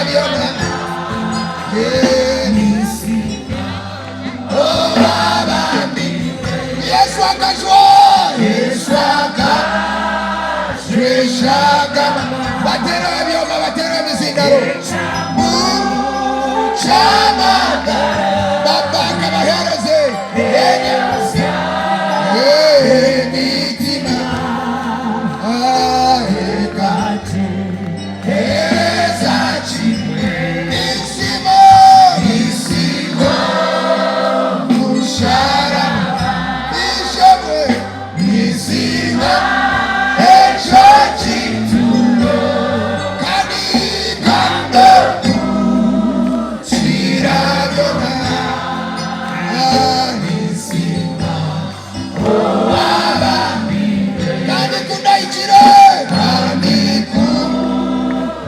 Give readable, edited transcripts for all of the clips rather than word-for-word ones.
byona Yesu akajwa Yesu akajweshaga batera ebyoma batera emizindaro mukyamaga baba akabahereze emitima aheka heza kimwe isimo isimo musharaba ishemwe izina ekyo kituro kandi kandi kirabyona izina kandi kundahikire kandi kundahikire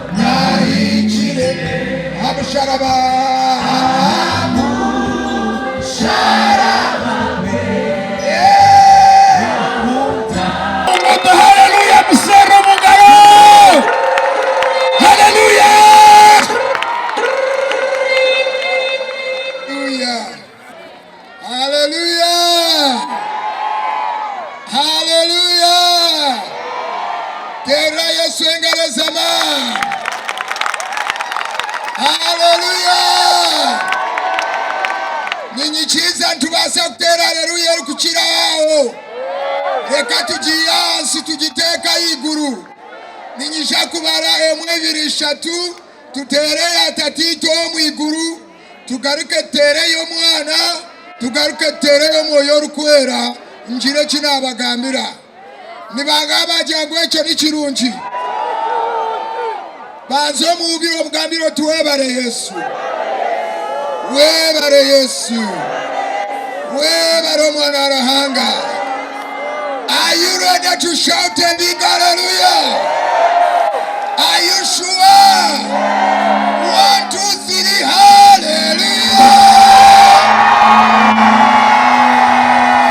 amusharaba amusharaba yeah. Haleluya musero mungaro. Haleluya. Hallelujah. Hallelujah. Hallelujah. Tera Yesu engalo z'amaani. Hallelujah. Ninyikiza nitubaasa kuteera haleluya erikukira aho. Reka tugiye ahansi tugiteeka ahaiguru. Ninyija kubara emwe ibiri ishatu tuteere ya tatiito omu iguru tugaruke tuteereyo omwana tugaruke tuteereyo omwoyo orikwera ngire eki naabagambira. Nibangaba bagira ngu ekyo ni kirungi. Banza omuhubire omugambire oti webare Yesu. Webare Yesu. Webare omwana wa Ruhanga. Are you ready to shout a big hallelujah? Are you sure? One, two, three, hallelujah!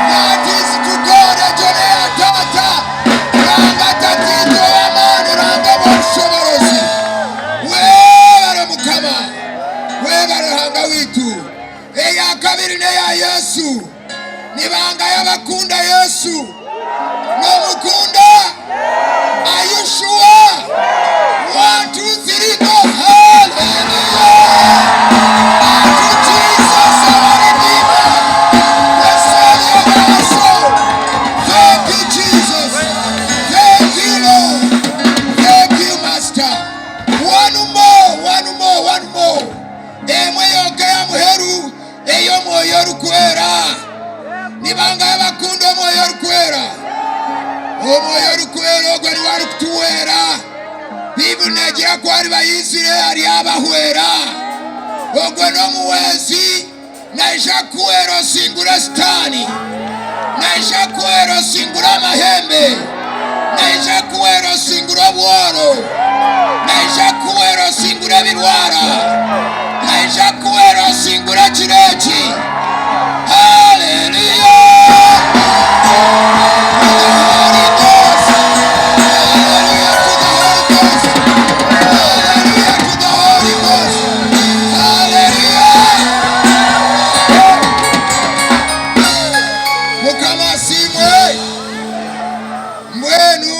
That is to God egyo ya tata. Ranga tatito w'amaani ranga bw'obushoborozi. Webare Mukama. Webare Ruhanga witu. Eya kabiri n'eya Yesu. Nibanga y'abakunda Yesu. Nomukunda? Are you sure? One, two, three, go. Hallelujah! Unto Jesus, our Redeemer, the Savior of our soul. Thank you, Jesus. Thank you, Lord. Thank you, Master. One more, one more, one more. Emwe yonka ya muheru ey'omwoyo orikwera. Nibanga abakunda omwoyo orikwera. Omwoyo orikwera ogwo niwe arikutuhwera. Bibuli negira ku ariba yizire aryabahwera. Ogwo n'omuhwezi naija kukuhwera osingure sitaani. Naija kukuhwera osingure amahembe. Naija kukuhwera osingure obworo. Naija kukuhwera osingure ebirwara. Naija kukuhwera osingure ekiro eki. Hallelujah! To the Holy Ghost! Hallelujah to the Holy Ghost! Hallelujah to the Holy Ghost! Hallelujah! Mukama asiimwe. Mbwenu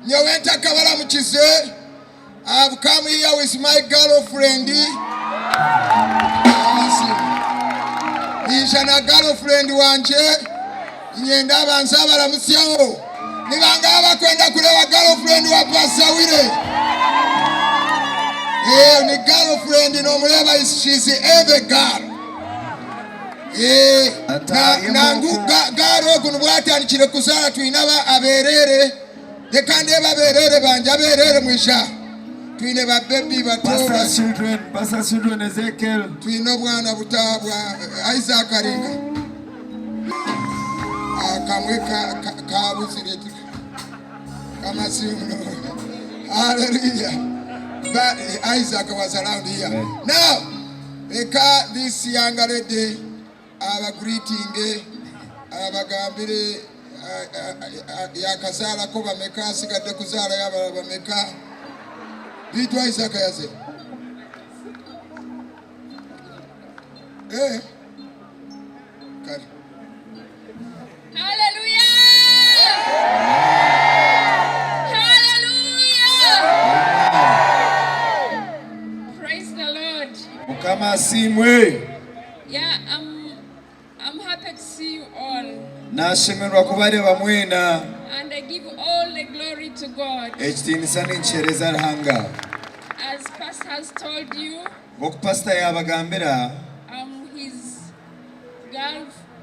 nyowe ntakabaramukize I've come here with my girlfriend. Ninja na girlfriend wanje nyenda abanza abaramutsyaho nibangaba bakwenda kureba girlfriend wa Pastor Wire. Eh, ni girlfriend nomureba she's every girl. Eh, na, nangu girl ogu nibwo atandikire kuzaara twine aba aberere reka ndebe aberere banje aberere mwisha twine ba baby bato. Pastor's children, Pastor's children, Ezekiel. Twine obwana buta bwa Isaac aringa akamwe kabuzire kamasimu. Hallelujah. But Isaac was around here. Now reka this young lady aba greeting abagambire yakazaalako bameka asigadde kuzaalayo abalala bameka biitwa Isaac yaze. Eh. Kare. Hallelujah! Hallelujah! Praise the Lord. Mukama asiimwe. Yeah, I'm happy to see you all. Nashemererwa kubareeba mwena. And I give all the glory to God. Ekitiinisa ninkiheereza Ruhanga. As Pastor has told you, Nk'oku pasita yaabagambira, I'm his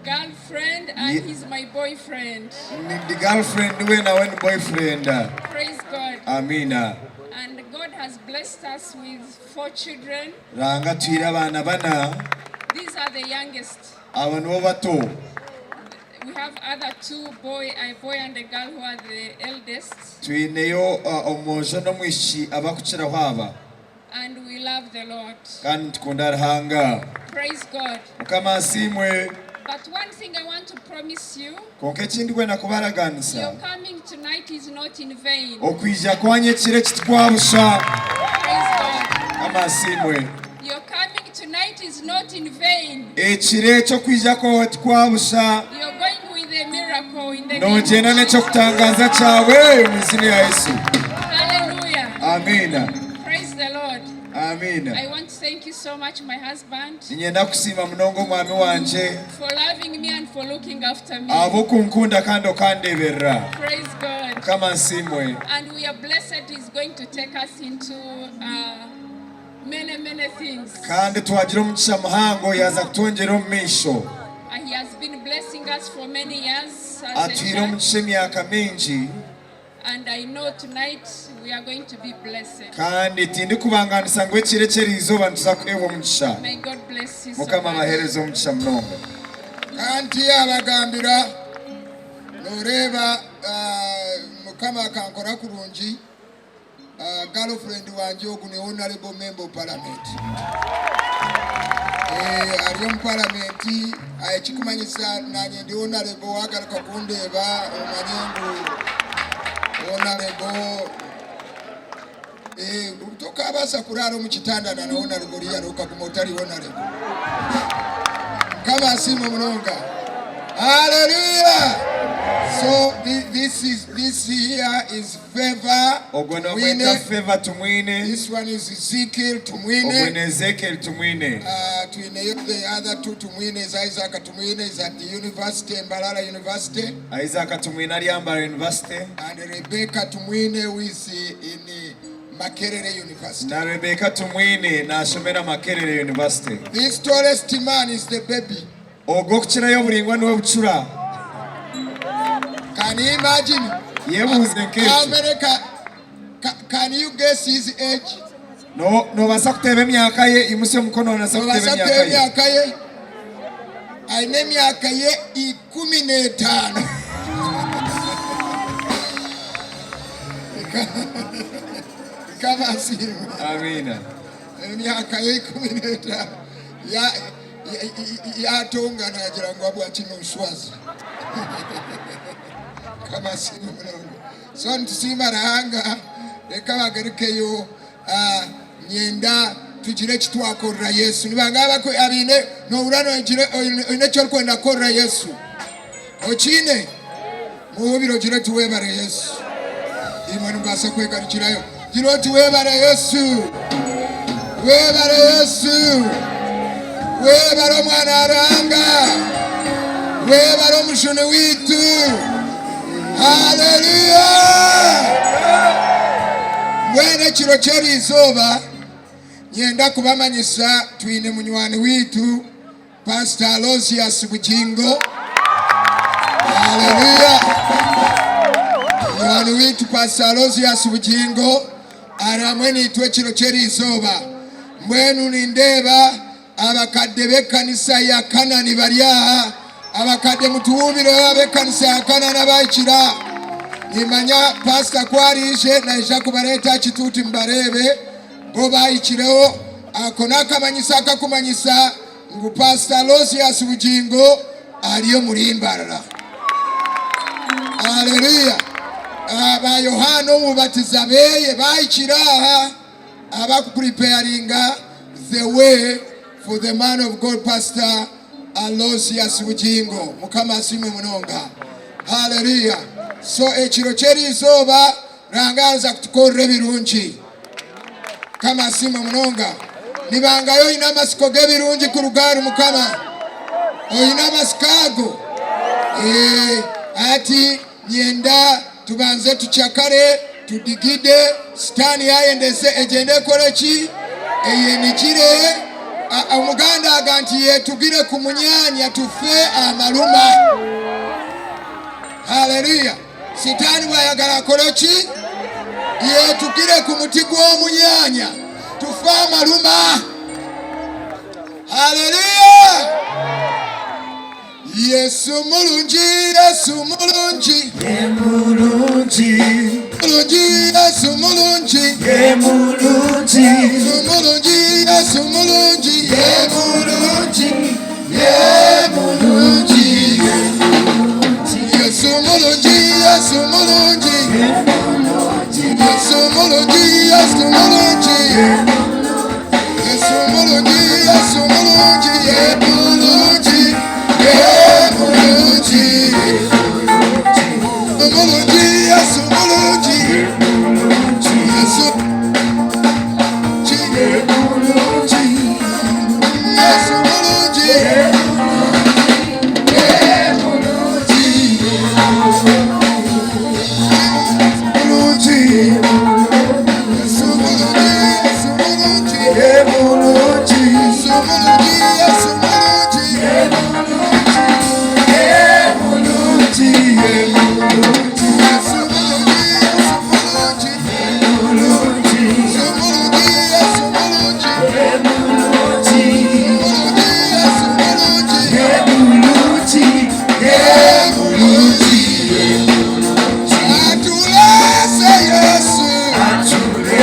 girlfriend and he's my boyfriend. Ndi girlfriend we nawe ni boyfriend. Praise God. Amiina. And God has blessed us with four children. Ruhanga atuhaire abaana bana. These are the youngest. Aba nibo bato. We have other two boy, a boy and a girl who are the eldest. Twineyo omwojo n'omwishiki abakukiraho aba. And we love the Lord. Kandi nitukunda Ruhanga. Praise God. Mukama asiimwe. But one thing I want to promise you. Kwonka eki ndikwenda kubaraganisa. Your coming tonight is not in vain. Okwija kwanyu ekiro eki tikwa busha. Praise God. Mukama asiimwe. Your coming tonight is not in vain. Ekiro eki okwija kwawe tikwa busha. You're going with a miracle in the name of Noogyenda Jesus. n'eky'okutangaaza kyawe omu izina rya Yesu. Hallelujah. Amiina. Praise the Lord. Amiina. I want to thank you so much, my husband. Niinyenda kusiima munonga omwami wangye. For loving me and for looking after me. Ahabw'okunkunda kandi okandeeberera. Praise God. Mukama asiimwe. And we are blessed he's going to take us into uh, many, many things. Kandi twagira omugisha muhango yaaza kutwongyera omu maisho. Uh, he has been blessing us for many years as a Atuhaire church. omugisha emyaka mingi. And I know tonight we are going to be blessed. Kandi tindikubangaanisa ngu ekiro eky'eri izooba nituza kuheebwa omugisha. May God bless you so Mukama much. abaheereze omugisha munonga. Kandi yabagambira noreeba ah, Mukama akankora kurungi ah, girlfriend wangye ogu ni honorable member of parliament Eh, ari omu parliament ah, ekikumanyisa nanye ndi honorable wagaruka kundeeba omanye ngu honorable Eh, tokabaasa kuraara omu kitanda na honorable oriya okaguma otari honorable. Mukama asiimwe munonga. Hallelujah. So this is this here is Favor Ogwo nibamweta Tumwine. Favor Tumwine. This one is Ezekiel Ogwo Tumwine. ni Ezekiel Tumwine. Twineyo the other two Tumwine is Isaac Tumwine is at the university, Mbarara University. Isaac Tumwine ari aha Mbarara University. And Rebecca Tumwine who is in Makerere University. Na Rebecca Tumwine naashomera Makerere University. This tallest man is the baby. Ogwo okukirayo oburaingwa niwe bucura. Can you imagine? Yebuuze nk'ekyo. How many ca, ca, can you guess his age? No, noobaasa kuteeba emyaka ye, imutsya omukono noobaasa kuteeba Noobaasa emyaka kuteeba ye. emyaka ye? Aine emyaka ye 15. Mukama asiimwe. Amiina. Emyaka ye 15. Yaatonga naagira ngu habwaki nonshwaza. Mukama asiimwe munonga. So nitusiima Ruhanga, reka bagarukeyo. Ah, nyenda tugire eki twakorera Yesu. Ni bangahi abaine nohurira oine eki orikwenda kukorera Yesu? Okiine? Muhubire ogire oti webare Yesu. Imwe nimubaasa kwegarukirayo. Gira oti webare Yesu. Webare Yesu. Webare omwana wa Ruhanga. Webare omujuni waitu. Haleluya! Mbwenu ekiro ky'eriizooba nyenda kubamanyisa twine munywani waitu Pastor Aloysius Bugingo. Haleluya! Munywani waitu Pastor Aloysius Bugingo ari hamwe naitwe ekiro ky'eriizooba. Mbwenu nindeeba abakadde b'ekanisa ya Kanani bari aha. Abakadde mutuhuubireho ab'ekanisa ya Kanani abahikire aha. Nimanya pasita ku araije naija kubareeta aha kituuti mubareebe. Bo bahikireho. Ako n'akamanyiso akakumanyisa ngu Pasita Aloysius Bugingo ari omuri Mbarara. Haleluya! Ba Yohaana Omubatiza beye bahikire aha abakupuripeyaringa the way. for the man of God Pastor Aloysius Bugingo. Mukama asiimwe munonga. Hallelujah. So ekiro ky'eriizooba Ruhanga yaaza kutukorera ebirungi. Mukama asiimwe munonga. Nibangahi oine amatsiko g'ebirungi kuruga ahari Mukama? Oine amatsiko ago? Ee, hati nyenda tubanze tucakare, tudigide, Sitaani yaayendeze egyende ekore ki? Eyenigire. Omuganda aga nti yetugire ku munyaanya tufe amaruma. Haleluya! Sitaani bwayagala akore ki? Yetukire ku muti gw'omunyanya tufe amaruma. Haleluya! Yesu mulungi, Yesu mulungi, Ye mulungi, mulungi, Yesu mulungi, ye mulungi, Yesu mulungi, Yesu mulungi, ye mulungi, ye mulungi, Yesu mulungi, Yesu mulungi, Yesu mulungi, Yesu mulungi, Yesu mulungi, Yesu mulungi, ye mulungi, ye mulungi, mulungi,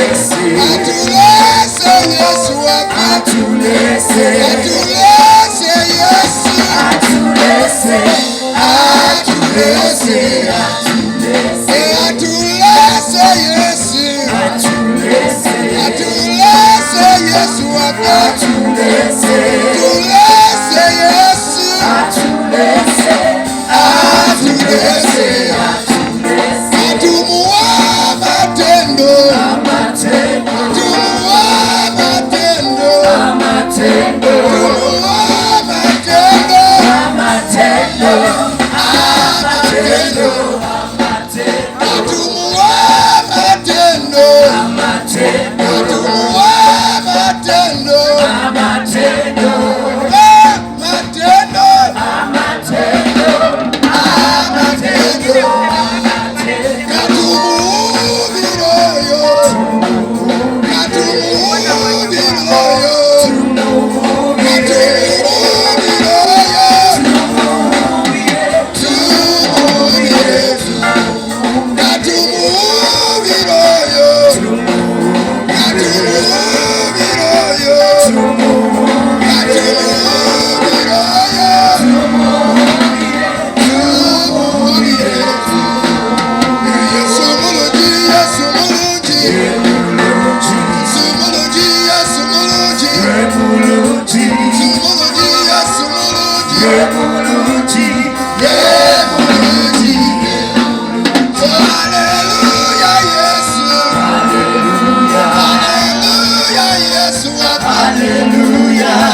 Yesu mulungi, Yesu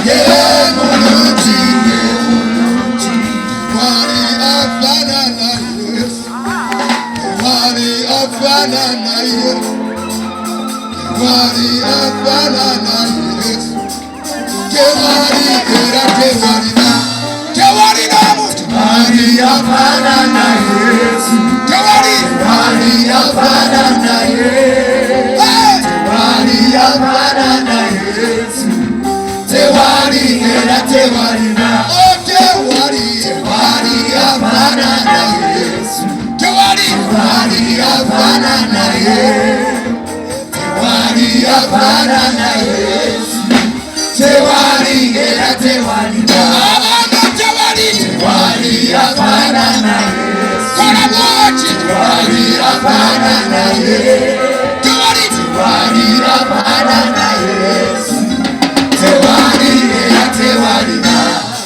Yesu mulungi. Tewali afanana Yesu. Tewali era tewalina. Tewali n'omu. Tewali afanana Yesu. Tewali. Tewali afanana Yesu. Hey! Tewali afanana Yesu. Tewali era tewalina. Oh, tewali. Tewali afanana Yesu. Tewali. Tewali afanana Yesu. Tewali afanana Yesu. Tewali era tewalina. Abanga tewali. Tewali afanana Yesu. Kola bw'oti. Tewali afanana Yesu. Tewali. Tewali afanana Yesu. Tewali era tewalina.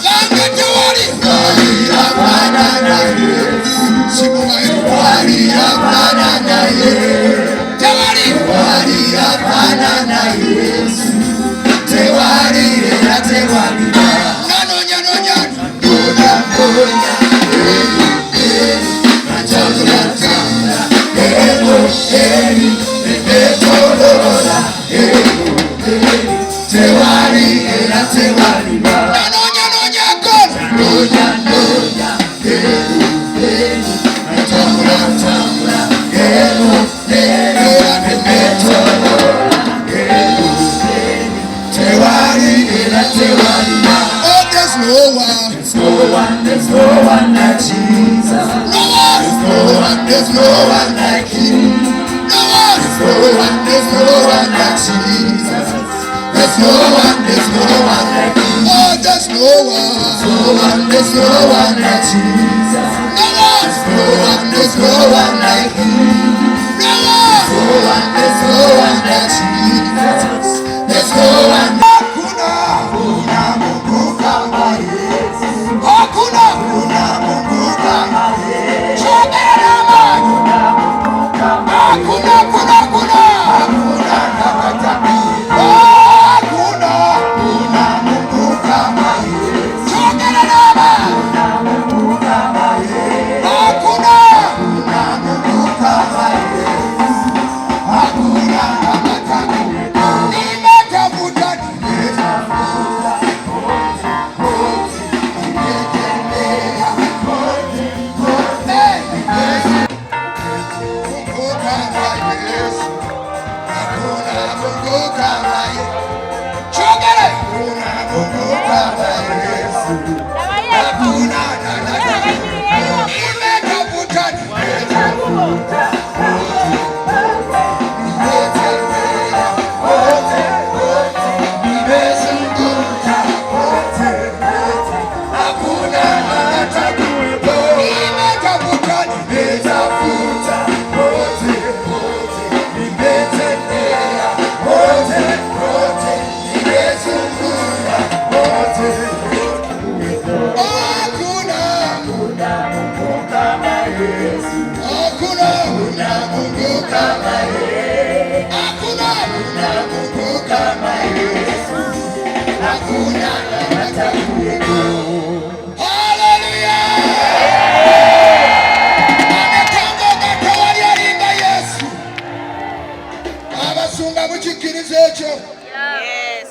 Banga tewali. Tewali afanana Yesu. Simubayo. Tewali afanana Yesu. Tewali. Tewali afanana Yesu. Tewali era tewalina. Nanoonya noonya. Nonya nonya, eri eri, natambula tambula, ero eri, netolola, ero eri, tewali era tewalina. Nanoonya noonya kola. Nonya nonya, ero eri, natambula tambula, ero eri, netolola, ero eri, tewali era tewalina. Oh, there's no one. There's no one, there's no one like Jesus. No one. There's no one, there's no one like him. No one. There's no one, there's no one like Jesus. There's no one, there's no one like him. Oh, there's no one. There's no one, there's no one like Jesus. No one. There's no one, there's no one like him. No one. There's no one, there's no one like Jesus. There's no one. Hakuna. Hakuna Mungu kama Yesu. Hakuna. Hakuna Mungu kama Yesu. Chogera maji. Hakuna Mungu kama Hakuna, hakuna, hakuna. Hakuna takatifu. Hakuna. Hakuna Mungu kama Yesu. Chogera maji. Hakuna Mungu kama Yesu. Hakuna. Hakuna Mungu kama Yesu. Hakuna takatifu. Nimetafuta. Nimetafuta kote, kote, nimetembea kote, kote, Hey. Mungu kama Yesu. Hakuna Mungu kama Yesu. Chogera. Hakuna Mungu kama Yesu. Hakuna takatifu. Nimetafuta. Nimetafuta kote, kote, nimetembea kote, kote, nimezunguka kote, kote, hakuna hata kuwepo. Nimetafuta. Nimetafuta kote, kote, nimetembea kote, kote, nimezunguka kote, kote. Hakuna. Hakuna Mungu kama Yesu. Hakuna. Hakuna Mungu kama Yesu. Hakuna. Hakuna Mungu kama Yesu. Hakuna hata kuwepo. Haleluya! Ametangaza tewali alinga Yesu. Abasumba mukikkiriza ekyo? Yes.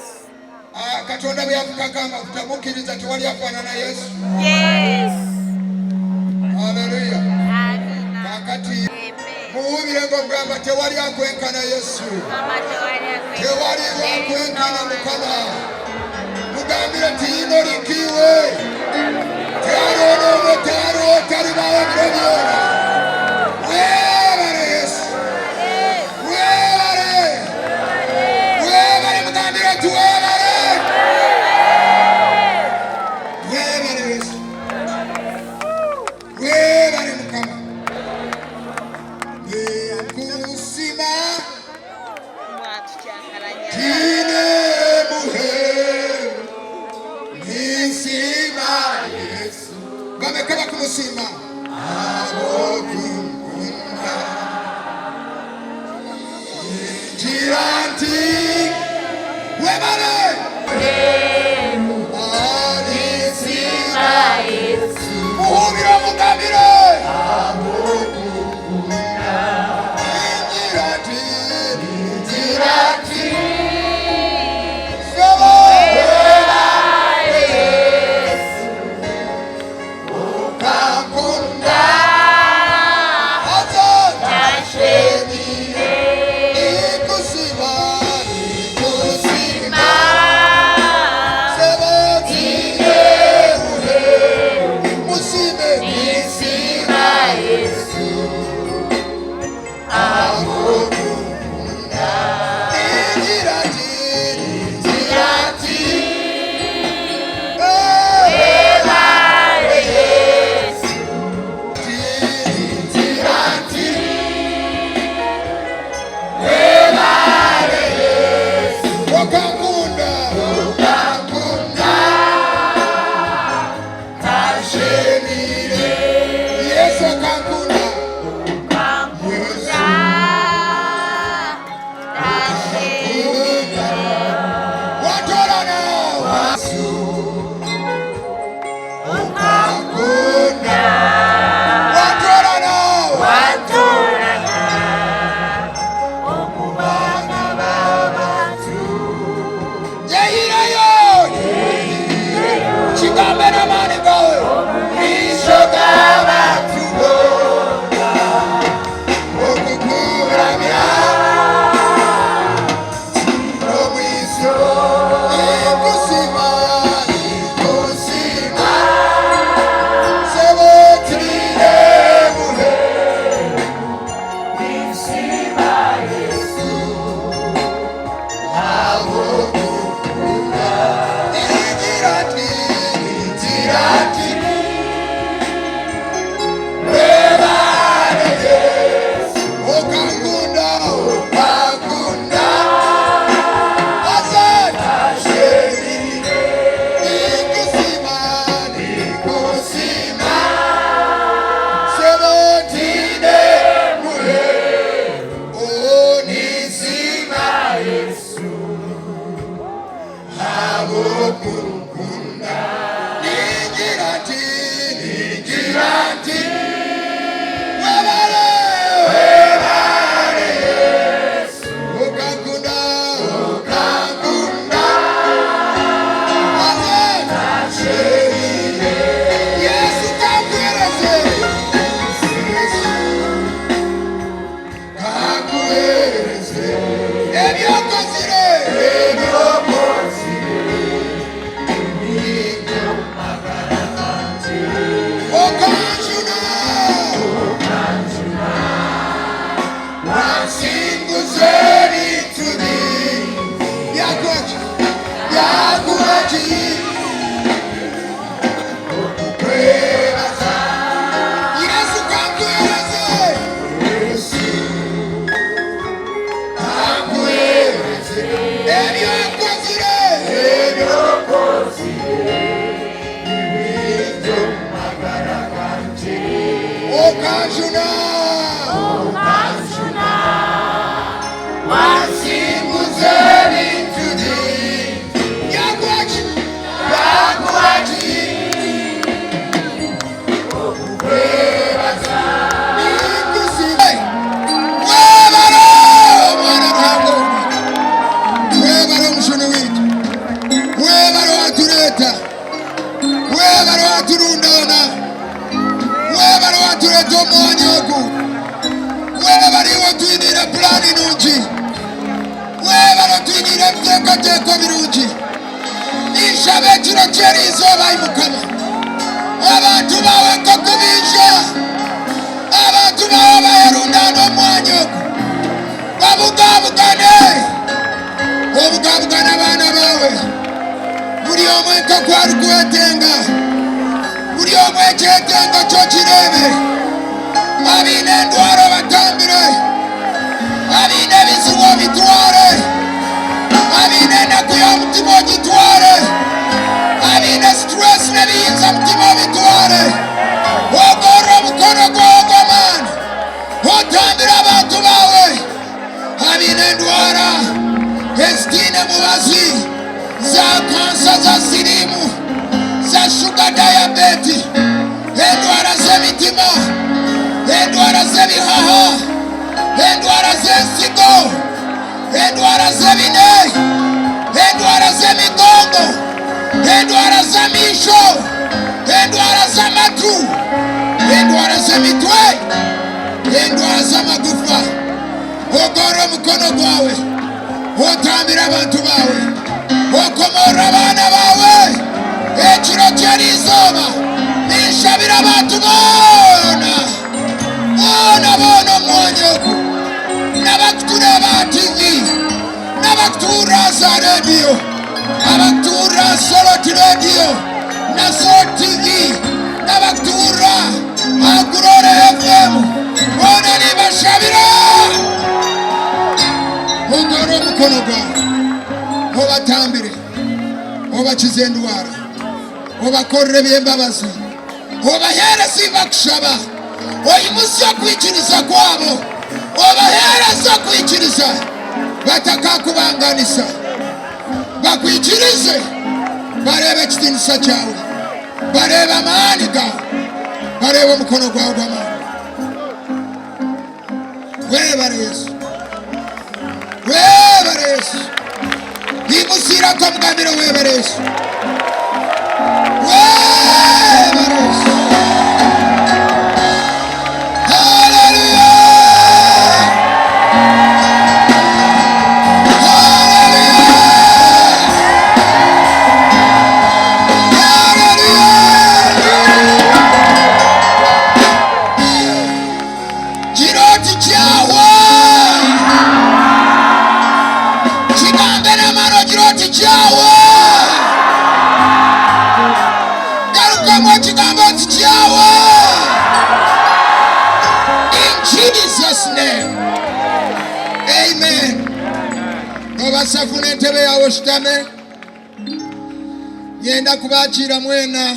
Ah, Katonda bwe yafukako amafuta mukkiriza tewali afaanana Yesu? Yes. Haleluya! Amina. Kaakati Amen. muwubire ng'ogamba tewali akwenkana Yesu. Mama tewali Tewali lwakwenkana Mukama. Mugambire nti yino likiwe. Tewaliwo n'omwe tewaliwo talibaawo biro byona. Weebale Yesu. Weebale. Weebale mugambire nti weebale. Weebale Yesu. Weebale Mukama. Nkusima Mwatucyankaranya. tine muhemu nisima Yesu. Bameka bakumusima abokunkunda ngira nti webale nisima muhubire omugambire ngira nti ngira Okankunda, okankunda, Ninkusiima, ninkusiima, Seventeen, oh, ninsiima Yesu, ahabw'okunkunda. Ningira nti, ningira nti, webale, webale Yesu, okankunda, okankunda. Yesu kakuhereze, Yesu kakuhereze, ebyokozire, ebyokozire, nibyo magara ganje. Okanjuna, okanjuna, wansinguza ebintu bingi, byakuhaki, byakuhaki. Okukwebaza. Yesu kakuhereze, Yesu kakuhereze, ebyokozire, ebyokozire, nibyo magara ganje. Okanjuna, okanjuna, wansinguza ebintu bingi, byakuhaki, byakuhaki. Webale omwana Ruhanga webale omushoni waitu, webale watureeta, webale waturundaana, webale watureeta omwanya ogu, webale iwe otwiniire pulaani nungi, webale otwiniire ebiteekateeko birungi. Ninshaba ekiro ky'eriizooba, ai Mukama, abantu bawe nk'oku baija, abantu bawe bayerundaana omwanya ogu, babugabugane, obugabugane abaana bawe, buri omwe nk'oku arikwetenga, buri omwe ekyetengo kyo kireebe. Abaine endwara batambire, abaine ebizibu obitware, abaine enaku y'omutima ogitware, abaine stress n'ebiyinza mutima obitware. Ogorra omukono gwawe gw'amaani, otambire abantu bawe abaine endwara ezitiine mubazi, za kansa, za siriimu, za sugar, diabetes, endwara z'emitima, endwara z'ebihaha, endwara z'ensigo, endwara z'ebine, endwara z'emigongo, endwara z'amaisho, endwara z'amatu, endwara z'emitwe, endwara z'amagufa. Ogorra omukono gwawe, otambire abantu bawe, okomorra abaana bawe. Ekiro ky'eriizooba ninshabira abantu boona, boona, boona omwanya ogu, n'abakutureeba aha TV, n'abakutuhurira za rediyo, abakutuhurira Soroti rediyo na Soroti TV, n'abakutuhurira aha Glory FM, boona nibashabira. Ogorre omukono gwawe, obatambire, obakize endwara, obakorere eby'embabazi, obaheereze bakushaba, oyimusye okwikiriza kwabo, obaheereze okwikiriza batakakubanganisa, bakwikirize, bareebe ekitiinisa kyawe, bareebe amaani gawe, bareebe omukono gwawe gw'amaani. Webale Yesu, webale Yesu. Imusirako omugambire, webale Yesu, webale Yesu. Haleluya, haleluya, haleluya. Gira oti kyahwa, kigambe n'amaani, ogira oti kyahwa. Nobaasa kufuna entebe yaawe oshutame. Nyenda kubakiira mwena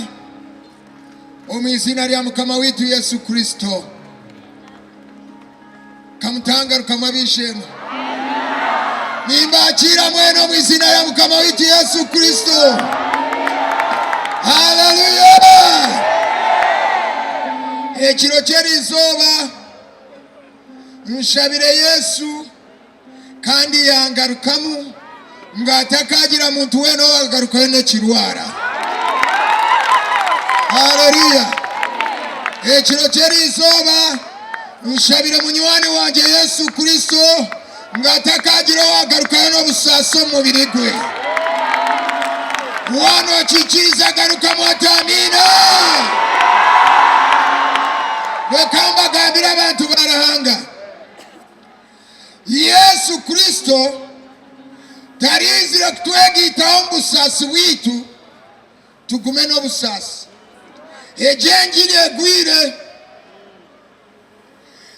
omu iziina rya Mukama waitu Yesu Kristo. Kamutangarukamu ab'eishe-emwe. Nimbakiira mwena omu iziina rya Mukama waitu Yesu Kristo. Haleluya! Ekiro ky'erizooba nshabire Yesu kandi yangarukamu ngu atakagira muntu weena owagarukayo n'ekirwara. Haleluya! Ekiro ky'erizooba nshabire munywani wangye Yesu Kristo ngu atakagira owagarukayo n'obusaasi omu mubiri gwe. Waana okiikiriza garukamu oti amiina. Reka mbagambire abantu ba Ruhanga. Yesu Kristo taraizire kutwegaitaho omu busaasi bwaitu tugume n'obusaasi. Egyo engiri egwire.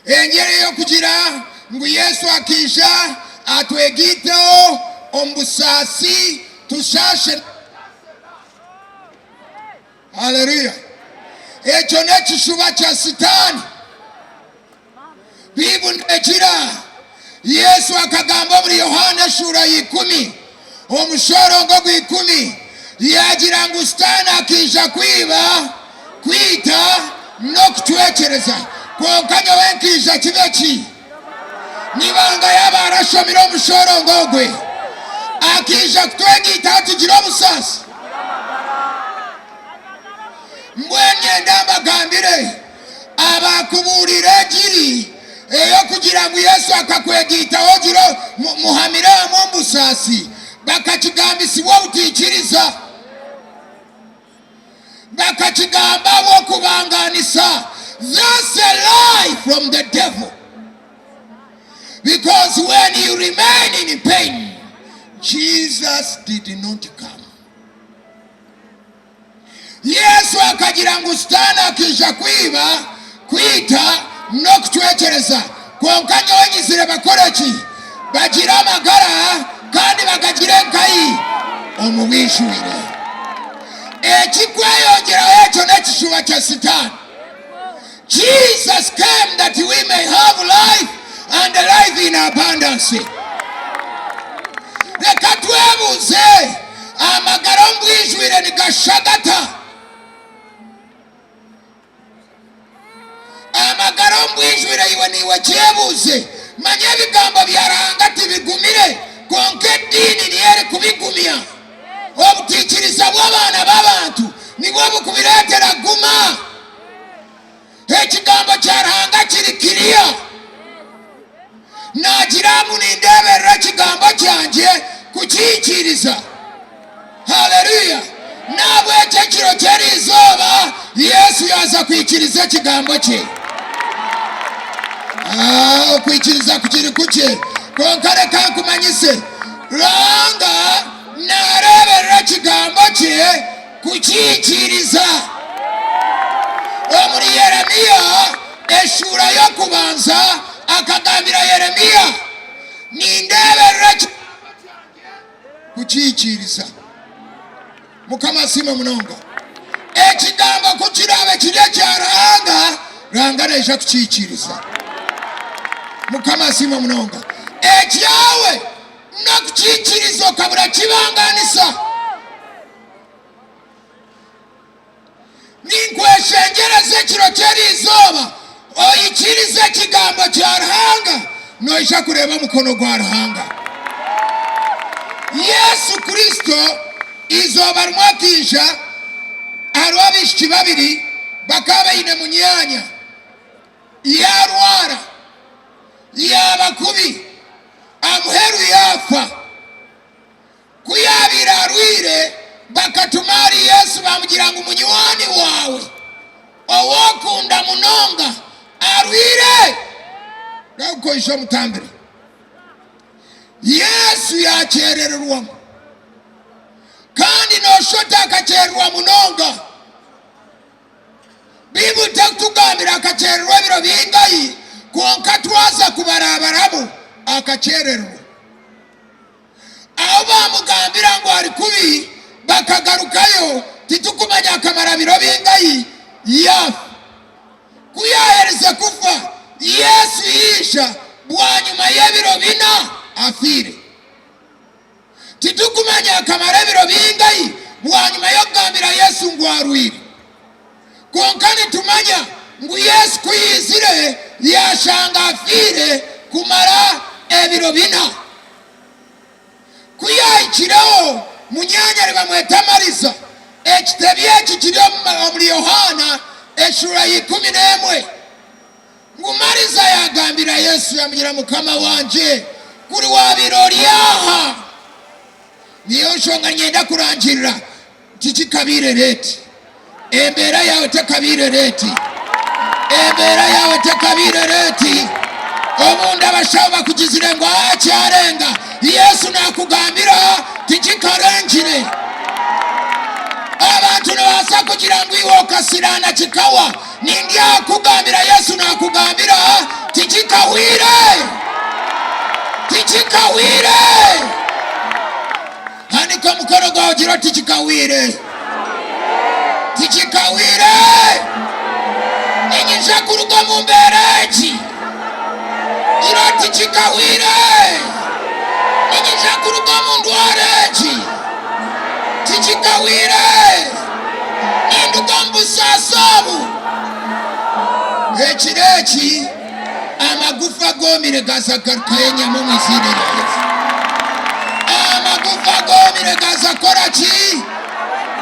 Engiri ey'okugira ngu Yesu akaija atwegaiteho omu busaasi tushaashe. Haleluya! Ekyo n'ekishuba kya Sitaane. Baibuli neegira, Yesu akagamba omuri Yohaana eshuura ya ikumi, omushororongo gw'ikumi, yaagira ngu Sitaane akaija kwiba, kwita, n'okucwekyereza, kwonka nyowe nkaija kibe ki? Ni bangahi abaarashomire omushororongo ogwe? Akaija kutwegaitaho tugire obusaasi. Mbwenu nyenda mbagambire, Abakubuurira engiri ey'okugira ngu Yesu akakwegaitaho ogire muhamire hamwe omu busaasi, bakakigambisibwa obutaikiriza. Bakakigamba ahabw'okubangaanisa. That's a lie from the devil. Because when you remain in pain, Jesus did not come. Yesu akagira ngu Sitaane akaija kwiba, kwita, n'okucwekyereza, kwonka nyowe nyizire bakore ki? Bagire amagara kandi bagagire nkahi? Omu bwijwire. Ekikweyongyeraho ekyo n'ekishuba kya Sitaane. Jesus came that we may have life and life in abundance. Reka twebuuze, amagara omu bwijwire nigashusha gata? Amagara omu bwijwire iwe niiwe kyebuuze. Manya ebigambo bya Ruhanga tibigumire, kwonka ediini niyo erikubigumya. Obutaikiriza bw'abaana b'abantu nibwo bukubireetera kuguma. Ekigambo kya Ruhanga kiri kiriya. Naagira ngu nindeeberera ekigambo kyangye kukihikiiriza. Haleluya! N'ahabw'ekyo ekiro ky'eriizooba Yesu yaaza kuhikiiriza ekigambo kye. Ah, okwikiriza kukiri kukye. Kwonka reka nkumanyise, Ruhanga naareeberera ekigambo kye kukihikiiriza. Omuri Yeremia eshuura y'okubanza akagambira Yeremia, Nindeeberera ekigambo kyangye kukihikiiriza. Mukama asiimwe munonga. Ekigambo ku kiraabe kiri ekya Ruhanga, Ruhanga naija kukihikiiriza. Mukama asiimwe munonga. Ekyawe n'okukiikiriza okabura kibangaanisa. Ninkweshengyereza ekiro ky'eriizooba oikirize ekigambo kya Ruhanga, noija kureeba omukono gwa Ruhanga. Yesu Kristo eizooba rimwe akaija, hariho abaishiki babiri bakaba baine munyaanya, yaarwara, yaaba kubi, amuheru yaafa. Ku yaabaire arwaire, bakatuma ahari Yesu baamugira ngu, Munywani waawe ou okunda munonga arwaire. Rahuka oije omutambire. Yesu yaakyerererwamu, kandi nooshusha oti akakyererwa munonga. Baibuli terikutugambira akakyererwa ebiro bingahi, kwonka twaza kubarabaramu akakyerererwa. Ahu baamugambira ngu ari kubi, bakagarukayo, titukumanya akamara biro bingahi, yaafa. Ku yaaherize kufa, Yesu yaija bwanyima y'ebiro bina afiire. Titukumanya akamara ebiro bingahi bwanyima y'okugambira Yesu ngu arwaire. Kwonka nitumanya ngu Yesu ku yaizire, yaashanga afiire kumara ebiro bina. Ku yaahikireho, munyaanya nibamweta Mariza. Ekitebyo eki kiri omuri Yohaana eshuura ya 11. Ngu Mariza yaagambira Yesu yaamugira, Mukama wangye, kuri waabaire ori aha! Niyo nshonga niinyenda kurangirira nti kikabaire reeti. Embeera yaawe tekabaire reeti. Embeera yaawe tekabaire reeti. Obundi abashaho bakugizire ngu aa kyarenga. Yesu naakugambira tikikarengire. Abantu nibabaasa kugira ngu iwe okasiraana kikahwa. Nindyakugambira, Yesu naakugambira, tikikahwire. Tikikahwire. Hanika omukono gwawe ogire oti tikikahwire. Tikikahwire. Niinyija kuruga omu mbeera egi. Gira oti kikahwire. Niinyija kuruga omu ndwara egi. Tikikahwire. Ninduga omu busaasi obu. Ekiro eki amagufa agoomire gaaza kugarukayo enyama omu iziina rya Yesu. Amagufa agoomire gaaza kukora ki?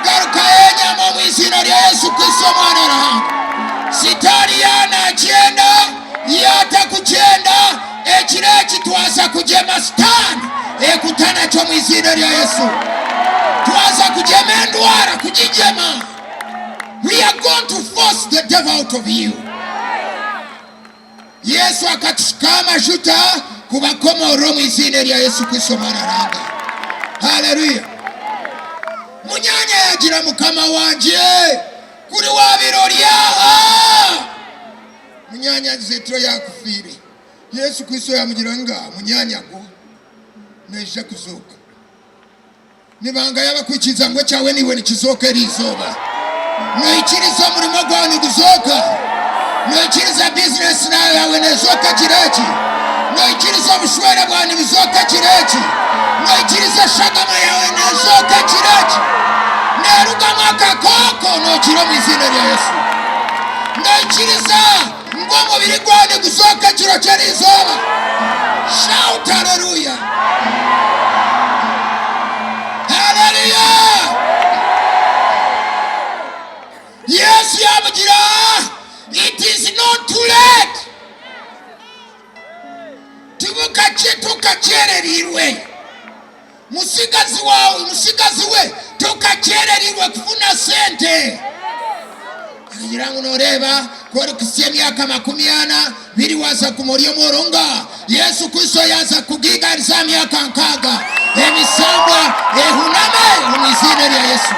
Garukayo enyama omu iziina rya Yesu Kristo Omwana wa Ruhanga. Sitaani yaanakyenda, yaatakukyenda, ekiro eki twaza kugyema Sitaani ekutanakyo omu iziina rya Yesu. Twaza kugyema endwara kugigyema. We are going to force the devil out of you. Yesu akatushukaho amajuta kubakomoorora omu iziina erya Yesu Kristo Omwana wa Ruhanga. Haleluya! Munyaanya yaagira, Mukama wangye, kuri waabaire ori aha! Munyaanya Zetiro yaakufiire. Yesu Kristo yaamugira, Ngaaha, munyaanyagwo naija kuzooka. Ni bangahi abakwikiriza ngu ekyawe naiwe nikizooka eri izooba? Noikiriza omurimo gwawe niguzooka? Noikiriza bizinesi yaawe nezooka ekiro eki? Noikiriza obushwere bwawe nibuzooka ekiro eki? Noikiriza eshagama yaawe nezooka ekiro eki? Nerugamu akakooko nokira omu iziina rya Yesu. Noikiriza ngu omubiri gwawe niguzooka ekiro ky'eri izooba? Shout hallelujah! Hallelujah! Yesu yamugira, it is not too late. Tibukakye tokakyererirwe. Musigazi wawe, musigazi we, tokakyererirwe kufuna sente. Akagira ngu noreeba ku orikuhitsya emyaka 40 biri waaza kuguma ori omworo nga Yesu Kristo yaaza kukugiigaariza aha myaka 60. Emisambwa ehuname omu iziina rya Yesu.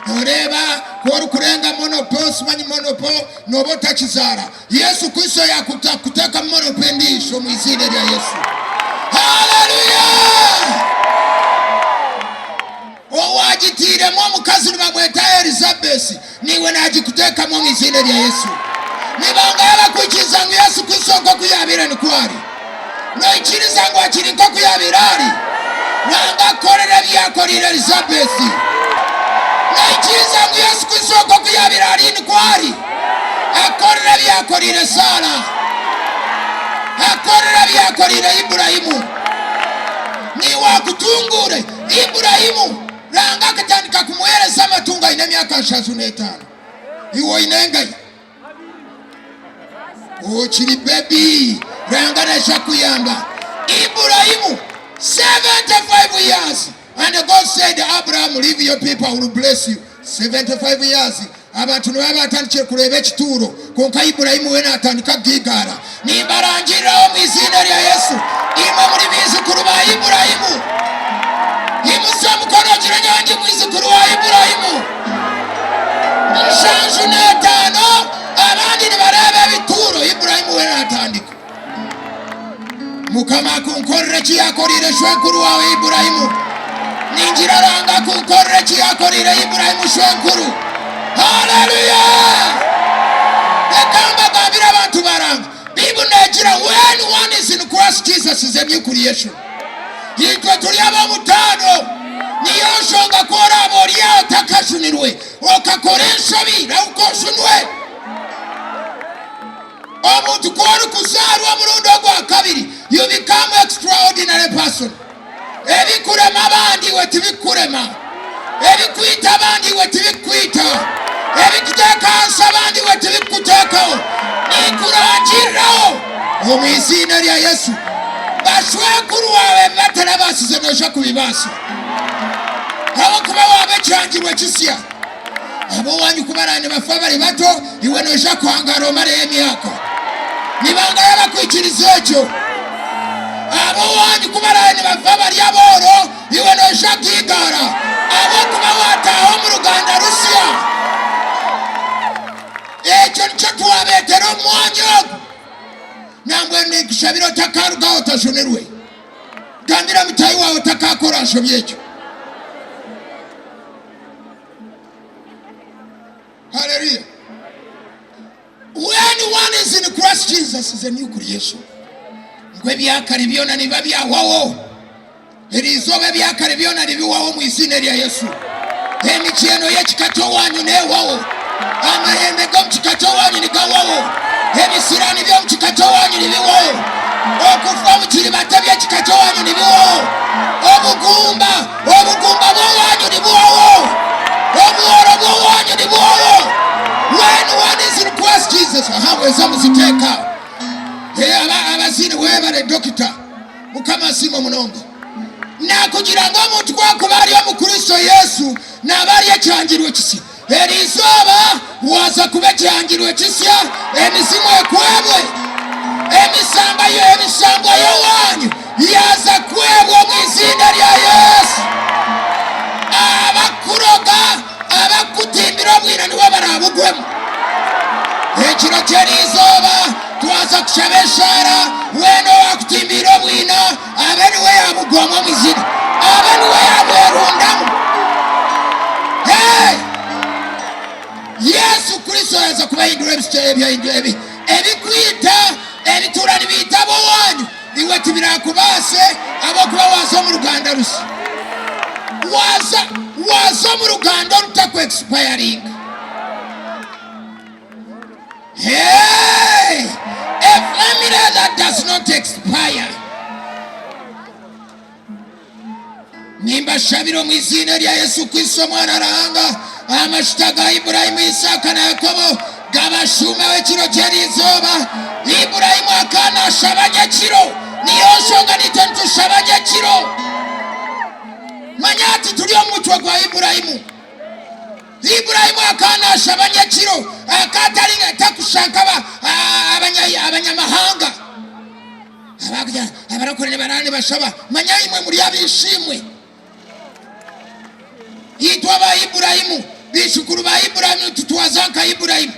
Noreeba ku orikurenga monopo, simanyi monopo, nooba otakizaara. Yesu Kristo yaakutekamu monopo endiijo omu iziina rya Yesu. Haleluya! Owaagitairemu omukazi nibamweta Elizabesi, naiwe naagikuteekamu omu iziina rya Yesu. Ni bangahi abakwikiriza ngu Yesu Kristo nk'oku yaabaire nikwo ari? Noikiriza ngu akiri nk'oku yaabaire ari? Ruhanga akukorere ebi yaakoreire Elizabesi. Noikiriza ngu Yesu Kristo nk'oku yaabaire ari nikwo ari? Akukorere ebi yaakoreire Saara. Akukorere ebi yaakoreire Iburahimu. Niiwe akutunguure. Iburahimu, Ruhanga akatandika kumuheereza amatungo aine emyaka 75. Iwe oine engahi? Okiri bebi. Ruhanga naija kukuyamba. Iburahimu, 75 years and God said, Abraham, leave your people, I will bless you. 75 years abantu nibaba batandikire kureeba ekituuro, kwonka Iburahimu we naatandika kugigaara. Nimbarangiriraho omu iziina rya Yesu, imwe muri baijukuru ba Iburahimu. Imutsya omukono ogire nyowe ndi mwijukuru wa Iburahimu. 75 abandi nibareeba ebituuro, Iburahimu we naatandika. Mukama akunkorere eki yakoreire shwenkuru wawe Iburahimu. Ningira Ruhanga akunkorere eki yakoreire Iburahimu shwenkuru. Haleluya! Reka mbagambire abantu ba Ruhanga. Bible negira when one is in Christ Jesus is a new creation. Itwe turi ab'omutaano. Niyo nshonga ku oraaba ori aho otakajunirwe, okakora enshobi, rahuka ojunwe. Omuntu ku orikuzaarwa omurundi ogwa kabiri, you become extraordinary person. Ebikurema abandi iwe tibikukurema. Ebikwita abandi iwe tibikukwita. Ebikuteeka ahansi abandi iwe tibikukuteekaho. Ninkurangiriraho omu iziina rya Yesu, bashwenkuru waawe ebi batarabaasize noija kubibaasa. Ahabw'okuba waaba ekihangirwe kisya. Ab'owaanyu ku baraabe nibafa bari bato, iwe noija kuhangaara omareyo emyaka. Ni bangahi abakwikiriza ekyo? Ab'owaanyu ku baraabe nibafa bari abooro, iwe noija kuhigaara, ahabw'okuba waataaha omu ruganda rusya. Ekyo nikyo twabeetera omu mwanya ogu. Nambwenu ninkushabira otakarugaho otajunirwe. Gambira mutaahi waawe otakaakora nshobi egyo. Hallelujah. When one is in Christ Jesus is a new creation. Ngu ebyakare byona nibiba byahwaho. Eri izooba ebyakare byona nibiwaho omu iziina erya Yesu. Emikyeno y'ekika ky'owanyu neehwaho. Amahembe g'omu kika ky'owanyu nigawaho. Ebisirani by'omu kika ky'owanyu nibiwaho. Okufa omu kiribata by'ekika ky'owanyu nibiwaho. Obugumba Obugumba bw'owaanyu nibuhwaho, obworo bw'owaanyu nibuhwaho. When one is in Christ Jesus, aha bweza muziteeka. Hey, aba abazini webale dokita. Mukama asiimwe munonga. Nakugira ngu omuntu ku akuba ari omu Kristo Yesu, naba ari ekihangirwe kisya. Eri izooba waaza kuba ekihangirwe kisya, emizimu ekwebwe, emisamba yo emishambwa y'owaanyu yaaza kwebwa omu iziina rya Yesu. Abakuroga, abakutimbira obwina nibo baraabugwemu. Ekiro ky'eri izooba twaza kushaba eshaara, weena owaakutimbiire obwina abe niwe yaabugwamu omu iziina, abe niwe yaabwerundamu. Hey! Yesu Kristo yaza kubahindura ebisya ebi ebikwita ebituura nibiita ab'owaanyu, iwe tibirakubaase ahabw'okuba waaza omu ruganda rusya. Waaza waaza omu ruganda orutaku expiringa. Hey! A family that does not expire. Nimbashabira omu iziina rya Yesu Kristo omwana Ruhanga, amashuta ga Iburahimu, Isaaka na Yakobo gabashuumeho ekiro ky'eri izooba. Iburahimu akaba nashaba nyekiro, niyo nshonga naitwe nitushaba nyekiro. Manya hati turi omu mutwe gwa Iburahimu. Iburahimu akaba nashaba nyekiro, akaba atari takushusha nk'aba abanyamahanga. Abakugira abarokore nibarara nibashaba, manya imwe muri ab'eishe-imwe. Itwe aba Iburahimu, baijukuru ba Iburahimu, nitutwaza nka Iburahimu.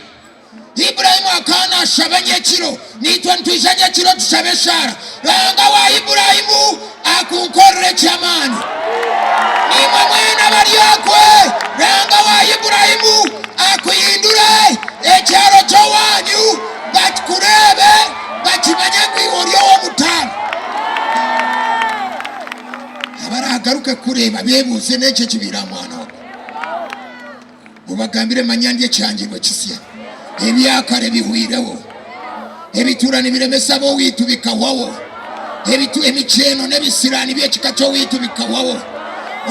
Iburahimu akaba nashaba nyekiro, naitwe nitwija nyekiro tushabe eshaara. Ruhanga wa Iburahimu akunkorere eky'amaani. Naimwe mwena abari okwe, Ruhanga wa Iburahimu akuhindure ekyaro ky'owaanyu bakikureebe bakimanye ngu iwe ori ow'omutaano. Abaragaruke kukureeba beebuuze n'enki ekibaire aha mwana ogwo. Obagambire, Manya ndi ekihangirwe kisya, ebya kare bihwireho, ebituura nibiremesa ab'owaitu bikahwaho, ebitu, emikyeno n'ebisiraani by'ekika ky'owaitu bikahwaho,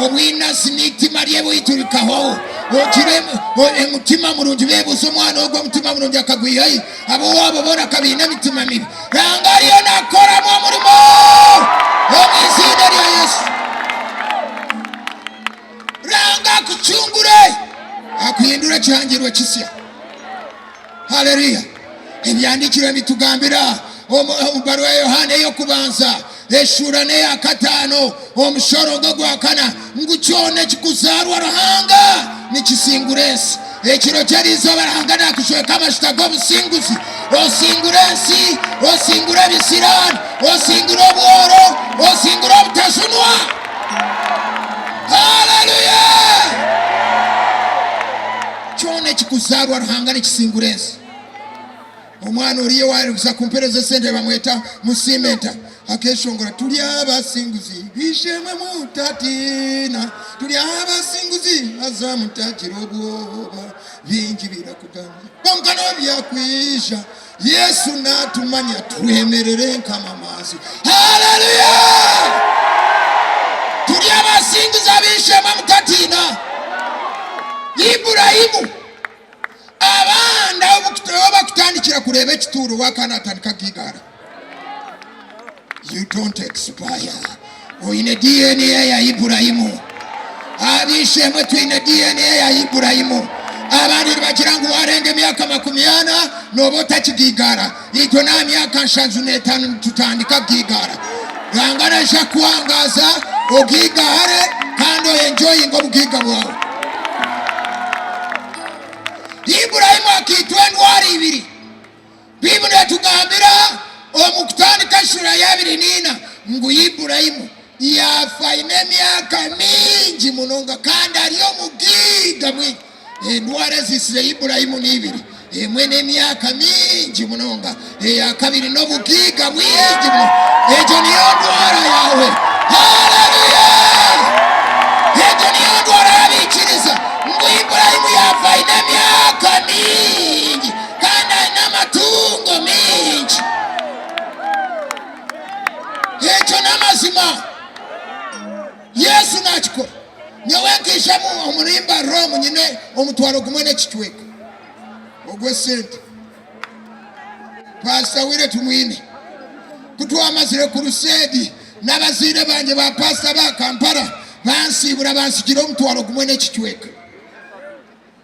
obwinazi n'eitima ry'ewaitu bikahwaho, ogire omutima murungi. Beebuuze omwana ogwo omutima murungi akagwiha hi? Ab'owaabo boona ka baine emitima mibi. Ruhanga ariyo naakukoramu omurimo omu iziina rya Yesu. Ruhanga akucungure, akuhindure ekihangirwe kisya. Haleluya! Ebyahandiikirwe nibitugambira omu baruha ya Yohaana ey'okubanza eshuura n'eya kataano omushorongo gwa kana ngu kyona ekikuzaarwa Ruhanga nikisingura ensi. Ekiro ky'eriizooba Ruhanga naakushweka amajuta g'obusinguzi, osingure ensi, osingure ebisiraani, osingure obworo, osingure obutajunwa. Haleluya! Kyona ekikuzaarwa Ruhanga nikisingura ensi. Omwana oriya owaarikuza kumpereza esente bamweta Musiimenta akeeshongora turi abasinguzi b'eishe-emwe mutatiina turi abasinguzi haza mutagira obwoba bingi birakugamba kwonka n'obu byakwija Yesu naatumanya twemerere nk'amamanzi Haleluya! Turi abasinguzi ab'eishe-emwe mutatiina Iburahimu Abandi ahu bakutandikira kureeba ekituuro we akaba natandika kugigaara. You don't expire. Oine DNA ya Iburahimu. Ab'eishe-emwe twine DNA ya Iburahimu. Abandi nibagira ngu warenga emyaka 40 nooba otakigigaara. Itwe n'aha myaka 75 nitutandika kugigaara. Ruhanga naija kukuhangaaza ogigaare kandi oyenjoyinge obugiiga bwawe. Iburahimu akaitwa endwara ibiri. Baibuli etugambira omu Kutandika eshuura ya 24 ngu Iburahimu yaafa aine emyaka mingi munonga kandi ari omugiiga mwingi. Endwara eziitsire Iburahimu ni ibiri, emwe n'emyaka mingi munonga, eya kabiri n'obugiiga bwingi munonga. Egyo niyo ndwara yaawe. Haleluya! Egyo niyo ndwara y'abaikiriza ngu Iburahimu yaafa aine emyaka mingi kandi aine amatungo mingi. Ekyo n'amazima. Yesu naakikora. Nyowe nkaija omuri Mbarara omu nyine omutwaro gumwe n'ekicweka ogw'esente. Paasita Wire Tumwine ku twamazire kuruseedi n'abazaire bangye ba paasita ba Kampala bansiibura bantsigira omutwaro gumwe n'ekicweka.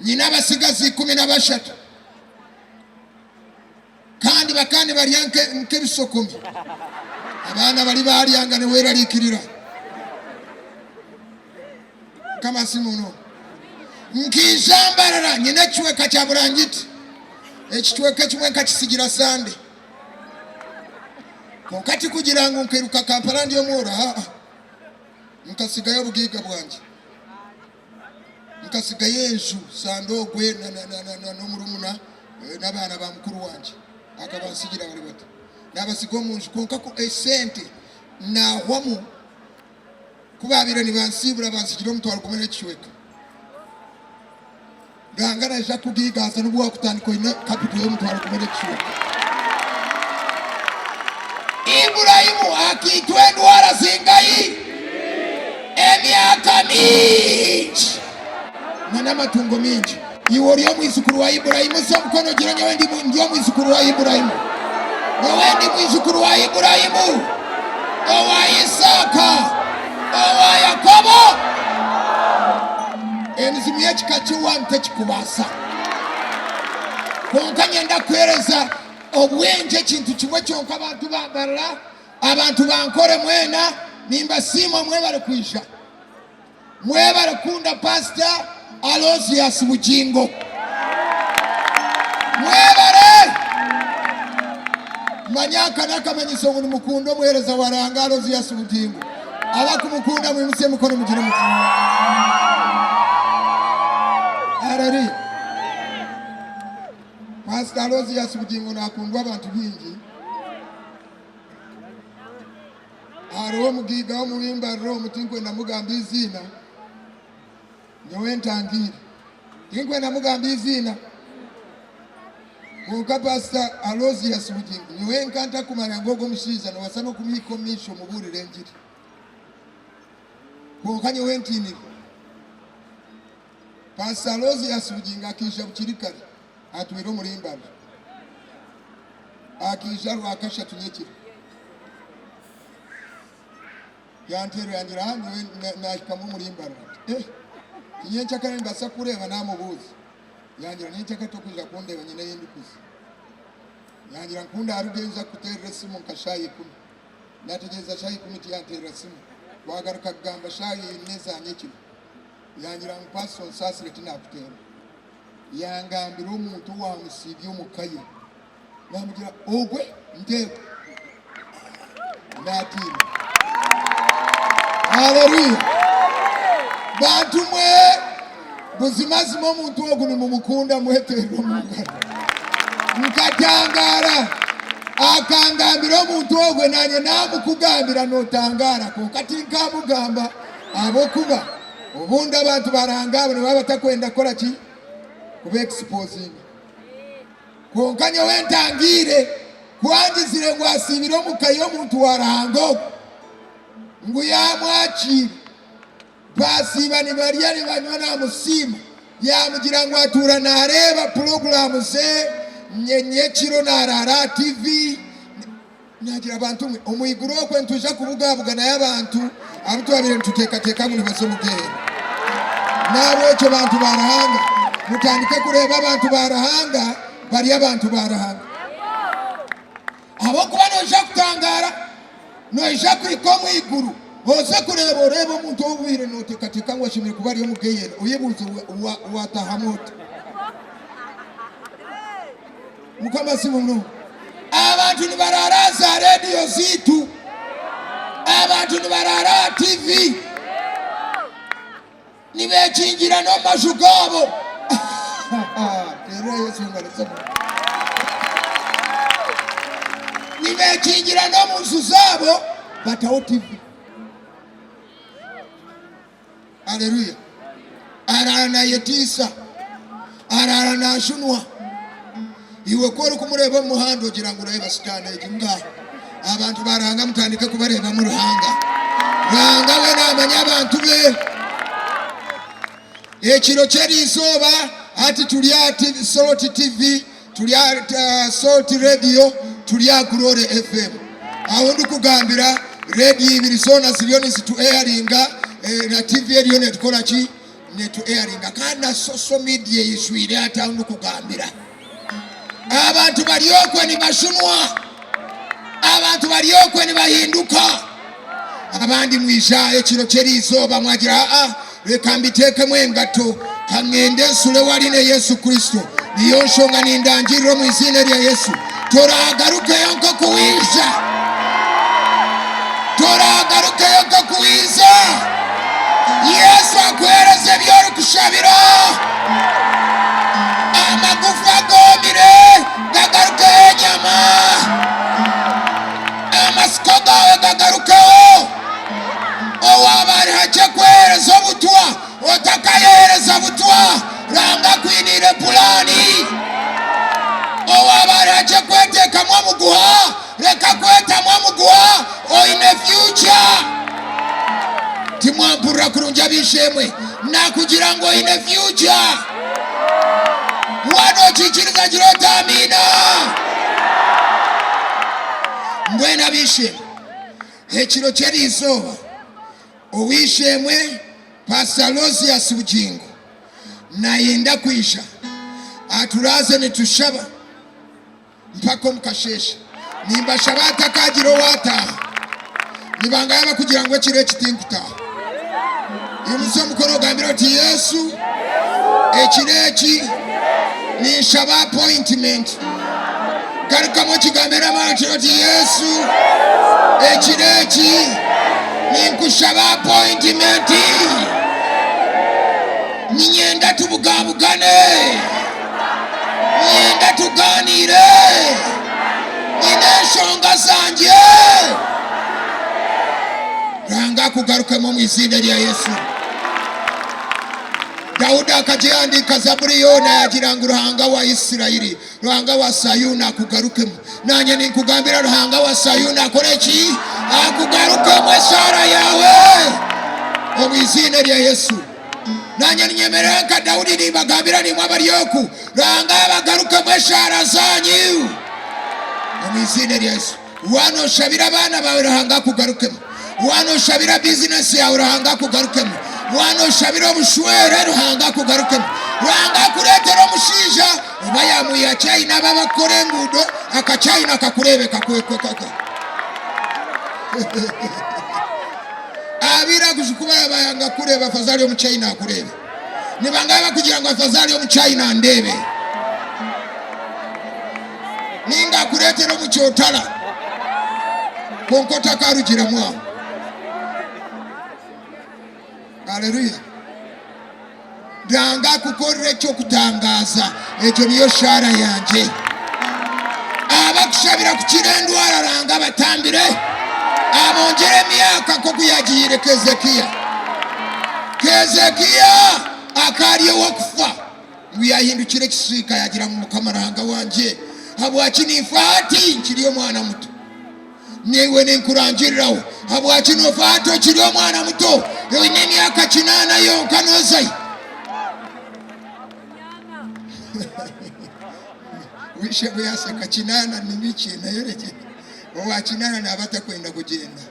Nyine abatsigazi 13. Kandi bakaba nibarya nk'ebisokomi. Abaana bari baryanga niwerarikirira. Mukama asiimwe munonga. Nkaija mbarara nyine ekicweka kya burangiti. Ekicweka ekimwe nkakisigira Sande. Kwonka tikugira ngu nkairuka Kampala ndi omworo, aa. Nkasigayo obugaiga bwangye. Nkasigayo enju sande ogwe n'omurumuna n'abaana ba mukuru wangye akabansigira bari bato. Naabasiga omu nju kwonka ku esente naahwamu ku baabaire nibansiibura bansigira omutwaro gumwe n'ekicweka. Ruhanga naija kukugiigahaza n'obu waakutandika oine kapito y'omutwaro gumwe n'ekicweka. Iburahimu akaitwa endwara zingahi? Emyaka mingi n'amatungo mingi. Iwe ori omwijukuru wa Iburahimu? Sa omukono ogire nyowe ndi omwijukuru wa Iburahimu. Nyowe ndi mwijukuru wa Iburahimu, owa Isaaka, owa Yakobo. Emizimu y'ekika ky'owaanyu tekikubaasa. Kwonka nyenda kukuheereza obwengye ekintu kimwe kyonka abantu ba Mbarara, abantu ba Nkore mwena, nimbasiima mwebare kwija. Mwebare kukunda Pasita Aloysius Bugingo. Mwebare! Manya aka n'akamanyiso ngu nimukunda omuheereza wa Ruhanga Aloysius Bugingo. Abakumukunda mwimutsye emikono mugire muti. Haleluya! Pasita Aloysius Bugingo nakundwa abantu baingi. Hariho omugaiga w'omuri Mbarara omu tinkwenda mugamba eiziina, nyowe ntangiire. Tinkwenda mugamba eiziina. Kwonka Pasita Aloysius Bugingo, nyowe nka ntakumanya ngu ogwo omushaija noobaasa n'okumuhika omu maisho omubuurire engiri. Kwonka nyowe ntiinire. Pasita Aloysius Bugingo akaija bukiri kare atwire omuri Mbarara. Akaija Rwakashatu nyekiro. Yanteerera yangira aha nyowe nahikamu omuri Mbarara. Nti eh, ti nyenkyakare nimbaasa kukureeba namubuuza. Yangira nyenkyakare tokwija kundeeba nyine ei ndikuza. Yangira nku ndarugeyo nza kukuteerera esimu nka shaaha ikumi. Nategyereza shaaha ikumi tiyanteerera simu. Twagaruka kugamba shaaha ina eza nyekiro. Yangira ngu pastor onsaasire tinakuteerera. Yangambira omuntu owaamusiibya omu ka ye, naamugira, Ogwe nteekwe. Naatiina. Haleluya! Bantu mwe, buzimazima omuntu ogu nimumukunda mweteerere omu ngaro. Nkatangaara. Akangambira omuntu ogwe naanye naamukugambira nootangaara kwonka tinkaamugamba ahabw'okuba obundi abantu ba Ruhanga abo nibaba batakwenda kukora ki? Kuba exposinga. Kwonka nyowe ntangiire ku angizire ngu asiibire omu ka y'omuntu wa Ruhanga ogwo, ngu yaamwakiira, baasiiba nibarya nibanywa naamusiima, yaamugira ngu atuura naareeba puroguraamu ze nyekiro naaraara aha tiivi. Naagira bantu mwe, omu iguru okwo nitwija kubugabuganayo abantu abu twabaire nituteekateeka ngu nibaza omu Geheena. N'ahabw'ekyo bantu ba Ruhanga, mutandike kureeba abantu ba Ruhanga bari abantu ba Ruhanga. Ahabw'okuba noija kutangaara, noija kuhika omu iguru oze kureeba oreebe omuntu ou obaire nooteekateeka ngu ashemereire kuba ari omu Geheena, oyebuuze waataahamu ota? Mukama asiimwe munonga. Abantu nibaraara aha za rediyo zaitu, abantu nibaraara aha tiivi, nibeekingira n'omu maju gaabo. Teerera Yesu engaro z'omuhendo. Nibeekingira n'omu nju zaabo bataho tiivi. Aleluya! Araara naayetiisa, araara naajunwa. Iwe ku orikumureeba omu muhanda ogira ngu reeba sitaane egi. Ngaaha! Abantu ba Ruhanga mutandike kubareebamu Ruhanga. Ruhanga we naamanya abantu be. Ekiro ky'eriizooba hati turi aha Salt TV, turi aha Salt Radio, turi aha Glory FM. Ahu ndikugambira rediyo ibiri zoona ziriyo nizitu airinga na TV eriyo netukora ki? Netu airinga kandi na social media eijwire hati ahu ndikugambira. Abantu bari okwe nibajunwa, abantu bari okwe nibahinduka. Abandi mwija ekiro ky'eriizooba mwagira aa reka mbiteekemu engato ka ngende nsure wari ne Yesu Kristo. Niyo nshonga nindangirira omu iziina erya Yesu, toraagarukeyo nk'oku waija. Toraagarukeyo nk'oku waija. Yesu akuheereze ebi orikushabira. Amagufa agoomire gagarukeho enyama. Amatsiko gaawe gagarukeho. Owaaba ari hakye kweheereza obutwa, otakayeheereza butwa. Ruhanga akwiniire puraani. Owaaba ari hakye kweteekamu omuguha, reka kwetamu omuguha, oine fyuca. Timwampurira kurungi ab'eishe-emwe, naakugira ngu oine fyuca. Waaba nokiikiriza gira oti amiina. Mbwenu ab'eishe-emwe, ekiro ky'eriizooba, ow'eishe-emwe Pastor Aloysius Bugingo nayenda kwija aturaaze nitushaba mpaka omu kasheeshe. Nimbashaba hatakaagira owaataaha. Nibangahi abarikugira ngu ekiro eki tinkutaaha? Imutsya omukono ogambire oti, Yesu, ekiro eki ninshaba apointimenti. Garukamu okigambe n'amaani ogira oti, Yesu, ekiro eki ninkushaba apointimenti. Niinyenda tubugabugane. Niinyenda tugaaniire. Nyine enshonga zangye. Ruhanga akugarukemu omu iziina rya Yesu. Daudi akagihandiika Zaburi yoona yaagira ngu Ruhanga wa Isiraeli, Ruhanga wa Sayuuni akugarukemu. Naanye ninkugambira Ruhanga wa Sayuuni akore ki? Akugarukemu eshaara yaawe omu iziina rya Yesu. Naanye ninyemerera nka Daudi nimbagambira naimwe abari oku, Ruhanga abagarukemu eshaara zaanyu omu iziina rya Yesu. Waaba noshabira abaana baawe Ruhanga akugarukemu. Waaba noshabira bizinesi yaawe Ruhanga akugarukemu. Waaba noshabira obushwere Ruhanga akugarukemu. Ruhanga akureetere omushaija oba yaamwiha China aba abakukora enguudo aka China kakureebeka kwe. Abiraguju ku barabayanga kukureeba afazari omuchaina akureebe. Nibangahi abakugira ngu afazaali omu China ndeebe? Ninga akureetere omu kyotara kwonka otakarugiramu aho. Haleluya! Ruhanga akukorere eky'okutangaaza. Egyo niyo shaara yangye. Abakushabira kukira endwara Ruhanga abatambire, abongyere emyaka nk'oku yaagihaire Kezekiya. Kezekiya akaba ari ow'okufa ngu yaahindukira ekisiika yaagira ngu Mukama Ruhanga wangye, habwaki ninfa hati nkiri omwana muto? Naiwe ninkurangiriraho, habwaki noofa hati okiri omwana muto, oine emyaka kinaana yonka noozayo? Wishe bwe yaseka kinaana ni bikye naye rekye owa kinaana naaba atakwenda kugyenda.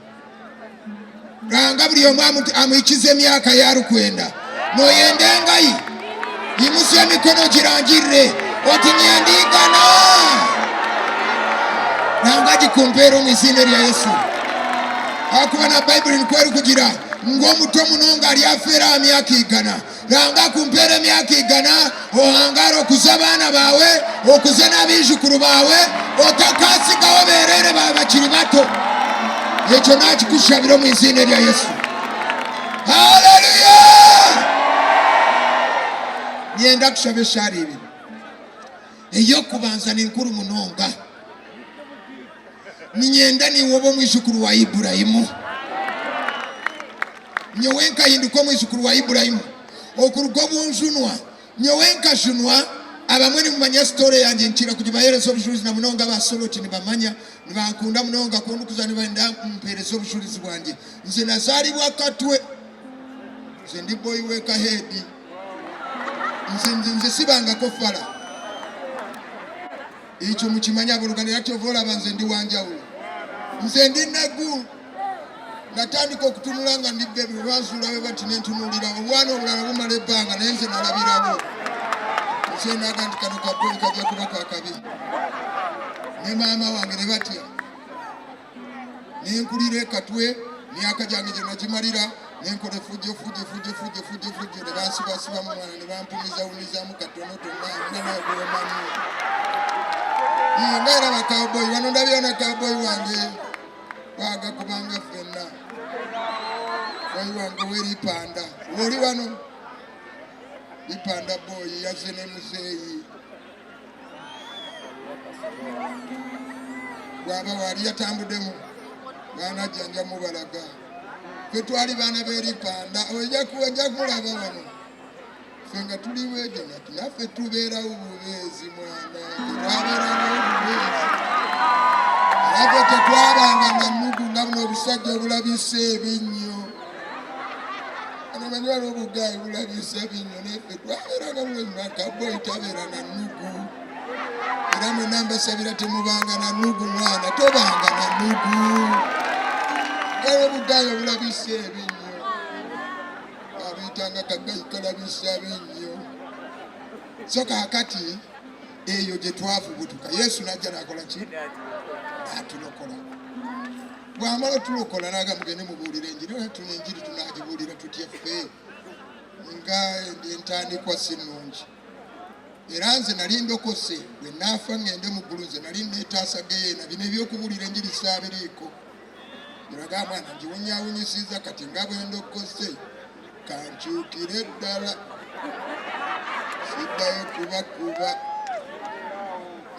Ruhanga buri omwe amuhikize emyaka ei arikwenda. Nooyenda engahi? Imutsya emikono ogirangirire oti, Niinyenda igana. Ruhanga agikumpeere omu iziina erya Yesu. Ahakuba na Baibuli nikwo erikugira ngu omuto munonga aryafeera aha myaka igana. Ruhanga akumpeere emyaka igana, ohangaare okuze abaana baawe, okuze n'abaijukuru baawe, otakatsigaho beereere baawe bakiri bato. Ekyo naakikushabira omu iziina erya Yesu. Haleluya! Niinyenda kushaba eshaara ibiri. Ey'okubanza ni nkuru munonga. Niinyenda naiwe obe omwijukuru wa Iburahimu. Nyowe nkahinduka omwijukuru wa Iburahimu okuruga obu njunwa. Nyowe nkajunwa, abamwe nimumanya sitoore yangye nkira kugibaheereza obujurizi na munonga aba Soroti nibamanya, nibankunda munonga ku ndikuza nibenda mpeereze obujurizi bwangye. Nze nazaaribwa Katwe, nze ndi boyi w'Ekaheedi, nze nze sibangako fara. Ekyo mukimanye aboruganda era kyova olaba nze ndi wanjawulo. Nze ndi nagu. Natandika okutunula nga ndi baby bwebanzuula bwe bati nentunulira obwana obulala bumala ebbanga naye nze nalabirawo. Nze naga nti kano ka boy kajja kuba kakabi. Ne maama wange ne batya. Nenkulira e Katwe myaka gyange gye nagimalira nenkola efujjo fujjo fujjo fujjo fujjo fujjo ne bansibasibamu mwana ne bampumizawumizaamu katonotono nga nawe bw'omanyi. Nga era ba cowboy wano ndabyeyo na cowboy wange twagakubanga ffenna. Boy wange ow'eripanda w'oli wano lipanda boy yazze ne muzeeyi. Bw'aba waali yatambudemu bw'anajja nja mubalaga. Ffe twali baana b'eripanda ojja kulaba wano ffe nga tuli bwegyo nati naffe tubeerawo bubeezi mwana twabeerangawo bubeezi era ffe tetwabanga na nnugu nga buno obusajja obulabisa ebinnyo. Ano manyi waliwo obugayi bulabisa binnyo naye ffe twabeeranga bulungi nakaboyi tabeera na nnugu era mwena mbasabira temubanga na nnugu mwana tobanga na nnugu waliwo obugayi obulabisa ebinnyo abiyitanga kagayi kalabisa binnyo so kakati eyo gye twafubutuka yesu najja nakola ki natulokola Bw'amala otulokola n'agamba mugende mubuulire enjiri, era tuna enjiri tunaagibuulira tutya ffe nga entandikwa si nnungi? Era nze nali ndokose, bwe naafa ŋŋende mu ggulu, nze nali neetaasa geyeena, bino eby'okubuulira enjiri saabiriiko. Nagamba mwana ngiwunyaawunyisizza kati nga bwe ndokose kankyukire ddala siddayo kubakuba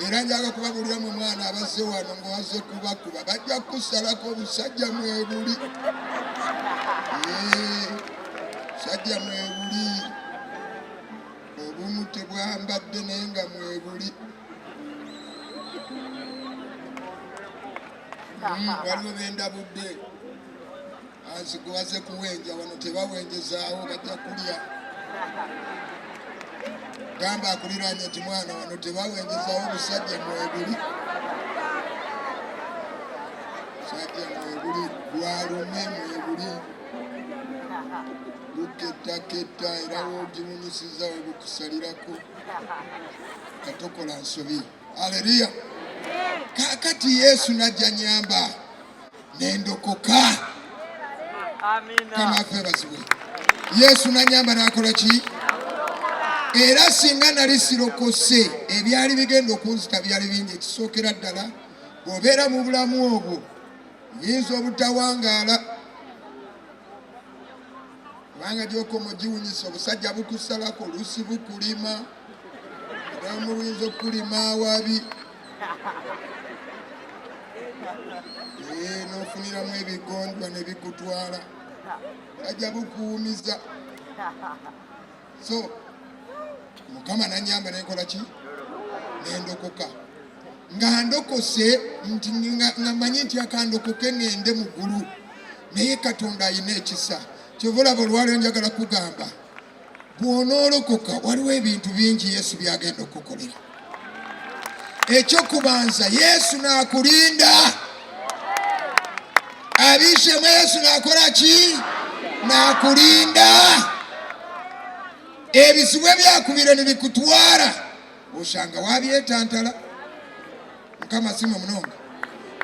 era njaga kubabuulira mwe mwana abazze wano ng'owazze kubakuba bajja kukusalako obusajja mwebuli sajja mwebuli obumu tebwambadde naye nga mwebuli waliwo bendabudde Ansi gwe wazze kuwenja wano tebawenjezaawo bajja kulya. Gamba akuliraanye nti mwana wano tebawenjezaawo obusajja mwebuli. Sajja mwebuli gwalume mwebuli gukettaketta era wogiwunyisiza wegukusalirako katokola nsobi. Aleluya! Kakati Yesu najja nyamba nendokoka. Mukama waffe ebazibwe. Yesu nanyamba nakola ki? Era singa nali sirokose, ebyali bigenda okunzita byali bingi. Ekisookera ddala, bw'obeera mu bulamu obwo, nyinza obutawangaala kubanga gy'okoma ogiwunyisa obusajja bukusalako, oluusi bukulima, ate buyinza okukulima awabi. Eh, n'ofuniramu ebigondwa ne bikutwala, bajja bukuwumiza. So Mukama nanyamba nenkola ki, nendokoka. Nga ndokose nti nga manyi nti akandokoke ngende mu ggulu, naye Katonda alina ekisa. Kyova olaba olwaleero njagala kugamba, bw'onoolokoka waliwo ebintu bingi Yesu by'agenda okukukolera. Ekyokubanza, Yesu n'akulinda. Abishemu, Yesu n'akola ki? N'akulinda. Ebizibu ebyakubire nibikutwara oshanga wabyetantala. Mukama asiimwe munonga.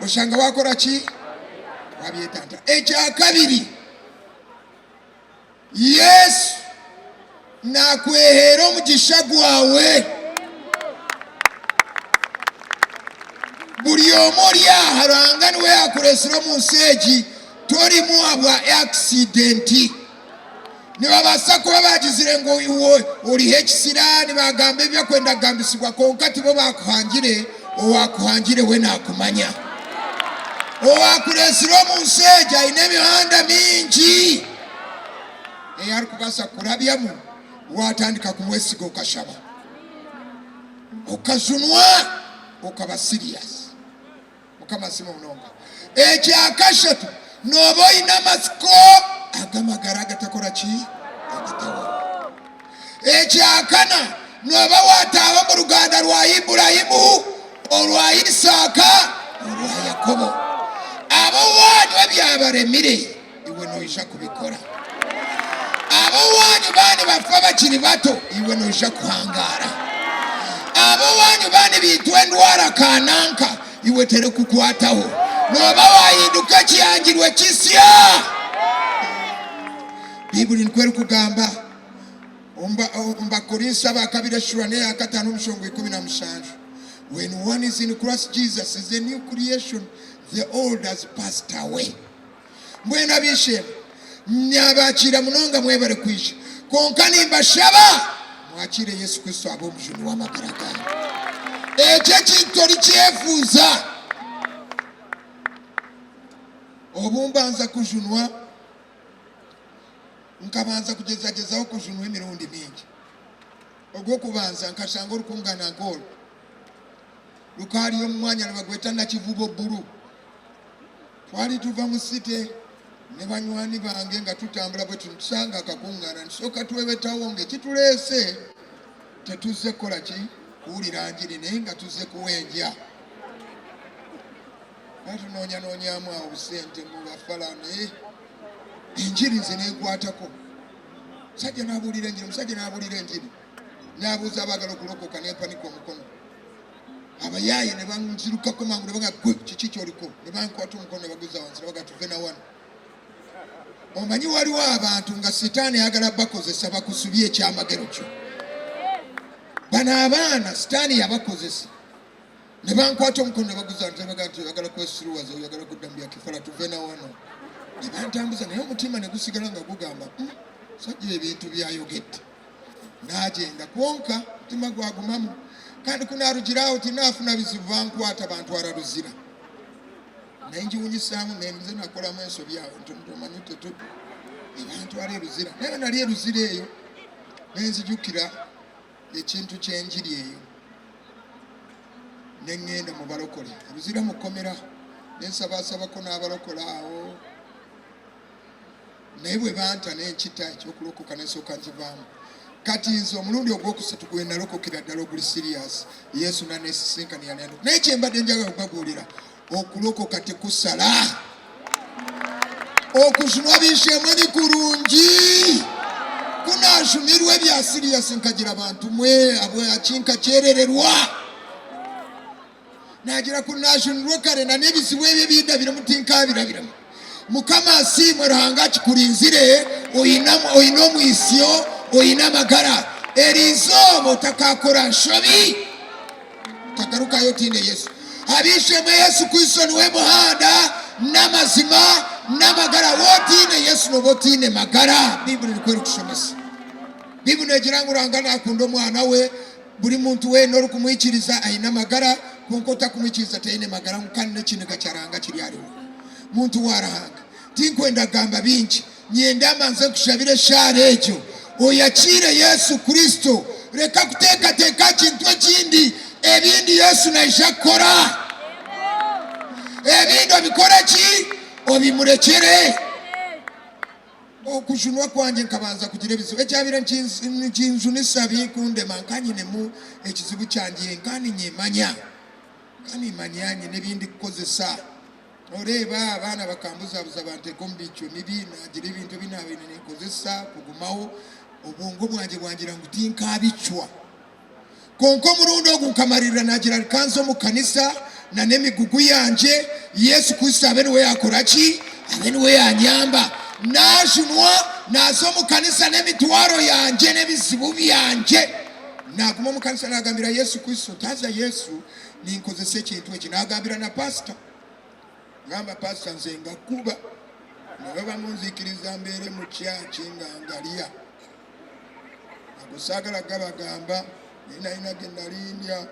Oshanga wakora ki? Wabyetantala. Ekyakabiri, Yesu nakweheera omugisha gwawe. Buri omwe ori aha, Ruhanga niwe yakureetsire omu nsi egi, torimu ahabwa akisidenti. Nibabaasa kuba baagizire ngu iwe oriho ekisiraani, baagamba ebi barikwenda kugambisibwa, kwonka tibo baakuhangire, owaakuhangire we naakumanya. Owaakureetsire omu nsi egi aine emihanda mingi ei arikubaasa kukurabyamu waatandika kumwesiga okashaba, okajunwa, okaba siriyasi. Mukama asiimwe munonga. Ekya kashatu, nooba oine amatsiko ag'amagara agatakora ki? Agatahwaho. Ekya kana, nooba waataaha omu ruganda rwa Iburahimu, orwa Isaaka, orwa Yakobo. Ab'owaanyu ebyabaremire, iwe noija kubikora. Ab'owaanyu baaba nibafa bakiri bato, iwe noija kuhangaara. Ab'owaanyu baaba nibaitwa endwara kananka, iwe terikukwataho. Nooba waahinduka ekihangirwe kisya. Baibuli nikwo erikugamba omu Bakorinso aba kabiri eshura n'eya kataano omushongo 17, When one is in Christ Jesus is a new creation, the old has passed away. Mbwenu ab'eishe-emwe, naabakiira munonga mwebare kwija, kwonka nimbashaba mwakiire Yesu Kristo abe Omujuni w'amagara gaanyu. Ekyo ekintu torikyefuuza. Obu mbanza kujunwa, nkabanza kugyezagyezaho kujunwa emirundi mingi. Ogw'okubanza nkashanga orukungana nk'oru rukaba ruri omu mwanya nibagweta Nakivubo Buru. Twali tuva mu city ne banywani bange nga tutambula bwe tutusanga akakungana nitusooka twebetawo nga ekituleese tetuzze kukola ki kuwulira njiri naye nga tuzze kuwenja batunoonyanoonyamu awo busente mu bafala naye enjiri nze nenkwatako musajja n'abuulira enjiri omusajja n'abuulira enjiri n'abuuza abaagala okulokoka nempanika omukono Abayaaye ne banzirukako mangu ne bagamba, Ggwe kiki ky'oliko? Ne bankwata omukono ne baguzza wansi ne bagamba, Tuve na wano. Omanyi waliwo abantu nga sitaani ayagala bakozesa bakusubye ekyamagero kyo. Bano abaana sitaani yabakozesa ne bankwata omukono ne baguzza wansi ne bagamba nti oyagala kwesiruwaza, oyagala kudda mu bya kifala, tuve na wano. Ne bantambuza naye omutima ne gusigala nga gugamba, hmm, sajja ebintu byayogedde. Naagyenda, kwonka omutima gwagumamu. Kandi ku naarugira aho tinaafuna bizibu, bankwata bantwara Luzira. Nengiwunyisaamu nenze nakolamu ensobi aho nti omanyi tetu ne bantwara e Luzira. Naye nari e Luzira eyo nenzijukira ekintu ky'enjiri eyo nengenda mu balokole. E Luzira mukomera nensabasabako n'abalokole aho. Naye bwe banta n'enkita eky'okulokoka ne nsooka nkivaamu. Kati nze omulundi ogwokusatu gwe nalokokera ddala oguli siriyasi, Yesu n'aneesisinkanira ne ndokoka. Naye kye mbadde njagala okubabuulira, okulokoka tekusala. Okujunwa biisheemwe ni kurungi. Ku naajunirwe ebya siriyasi nkagira bantu mwe abwaki nkakyerererwa. Naagira ku naajunirwe kare na n'ebizibu ebi ebindabiremu tinkaabirabiremu. Mukama asiimwe, Ruhanga akikurinzire, oine omwisyo, oine amagara. Eriizooba otakaakora nshobi, otagarukayo otaine Yesu. Ab'eishe-emwe, Yesu Kristo niwe muhanda, n'amazima, n'amagara. Waaba otaine Yesu nooba otaine magara. Baibuli nikwo erikushomesa. Baibuli neegira ngu Ruhanga naakunda Omwana we, buri muntu weena orikumwikiriza aine amagara, kwonka otakumwikiriza taine magara ngu kandi n'ekiniga kya Ruhanga kiri ahariwe. Muntu wa Ruhanga, tinkwenda kugamba bingi. Nyenda mbanze nkushabire eshaara egyo, oyakiire Yesu Kristo. Reka kuteekateeka aha kintu ekindi, ebindi Yesu naija kukora. Ebindi obikore ki? Obimurekyere. Okujunwa kwangye nkabanza kugira ebizibu. Ekyabaire nikinjunisa bikundema nka nyinemu ekizibu kyangye nka ninyemanya. Nka nimanya nyine ebi ndikukozesa. Noreeba abaana bakambuzabuza banteeka omu micwe mibi, naagira ebintu ebi naabaire ninkozesa kugumaho, obwongo bwangye bwangira ngu tinkaabicwa. Kwonka omurundi ogu nkamariirira naagira reka nze omu kanisa na n'emigugu yangye, Yesu Kristo abe niwe yaakora ki? Abe niwe yaanyamba. Naajunwa, naaza omu kanisa n'emitwaro yangye n'ebizibu byangye. Naaguma omu kanisa naagambira Yesu Kristo nti haza Yesu ninkozesa ekintu eki. Naagambira na paasita. Ngamba pastor nze ngakuba naye oba munzikiriza mbeere mu church nga ngalya ago sagala gabagamba naye nalina genali ndya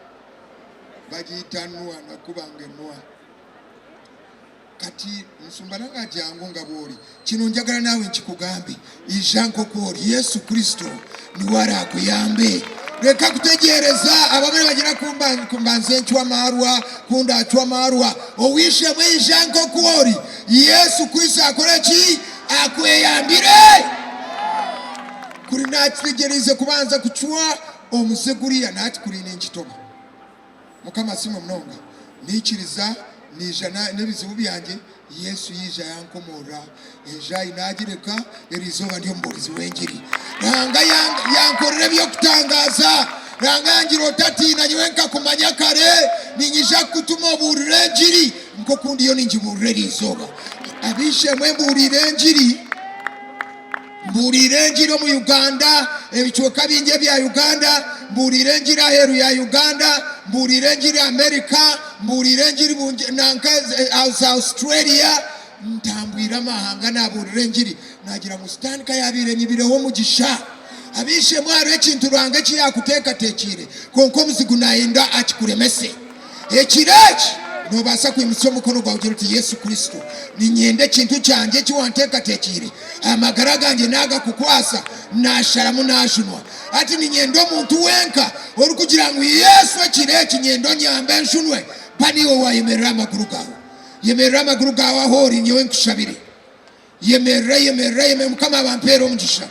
bagiyita nwa nakubanga enwa kati musumba nange ajangu nga bwoli kino njagala naawe nkikugambe ija nk'oku ori Yesu Kristo niwe araakuyambe. Reka kutegyereza abamwe nibagira ku mbanze ncwe amaarwa, ku ndaacwe amaarwa. Ow'eishe-emwe ija nk'oku ori, Yesu Kristo akore ki? Akweyambire. Kuri naakitegyereize kubanza kucwa omuze guriya, nahati kuri ninkitoba. Mukama asiimwe munonga. Naikiriza naija n'ebizibu byangye, Yesu yaija yankomorora. Enjaayi naagireka, eriizooba ndi omubuurizi w'engiri. Ruhanga yankorera eby'okutangaaza. Ruhanga yangira otatiina nyowe nkakumanya kare, niinyija kukutuma obuurire engiri nk'oku ndiyo ningibuurira eriizooba. Ab'eishe-emwe mbuuriire engiri. Mbuuriire engiri omu Uganda, ebicweka bingi ebya Uganda, mbuuriire engiri aheeru ya Uganda, mbuuriire engiri America, mbuuriire engiri nanka za Australia, ntambwire amahanga naabuurira engiri. Naagira ngu Sitaani ka yaabaire enyibireho omugisha. Ab'eishe-emwe hariho ekintu Ruhanga eki yaakuteekateekiire, kwonka omuzigu naayenda akikuremese. Ekiro eki noobaasa kwimutsya omukono gwawe ogire oti, Yesu Kristo, niinyenda ekintu kyangye eki wanteekateekiire. Amagara gangye naagakukwasa, naasharamu naajunwa. Hati niinyenda omuntu wenka orikugira ngu, Yesu, ekiro eki nyenda onyambe njunwe. Ba niiwe waayemerera aha maguru gaawe. Yemerera amaguru gaawe ahu ori, nyowe nkushabire. Yemerera, yemerera, yemerera. Mukama abampeere omugisha.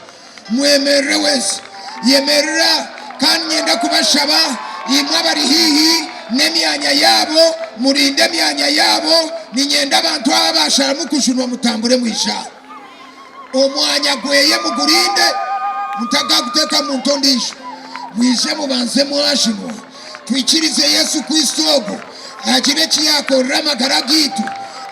Mwemerere wesi. Yemerera. Kandi niinyenda kubashaba, imwe abari haihi n'emyanya yaabo, murinde emyanya yaabo. Niinyenda abantu aba abaasharamu kujunwa mutambure mwije aha. Omwanya gweye mugurinde, mutagaguteeka muntu ondiijo. Mwije mubanze mwajunwa. Twikirize Yesu Kristo ogwo agire eki yaakorera amagara gaitu,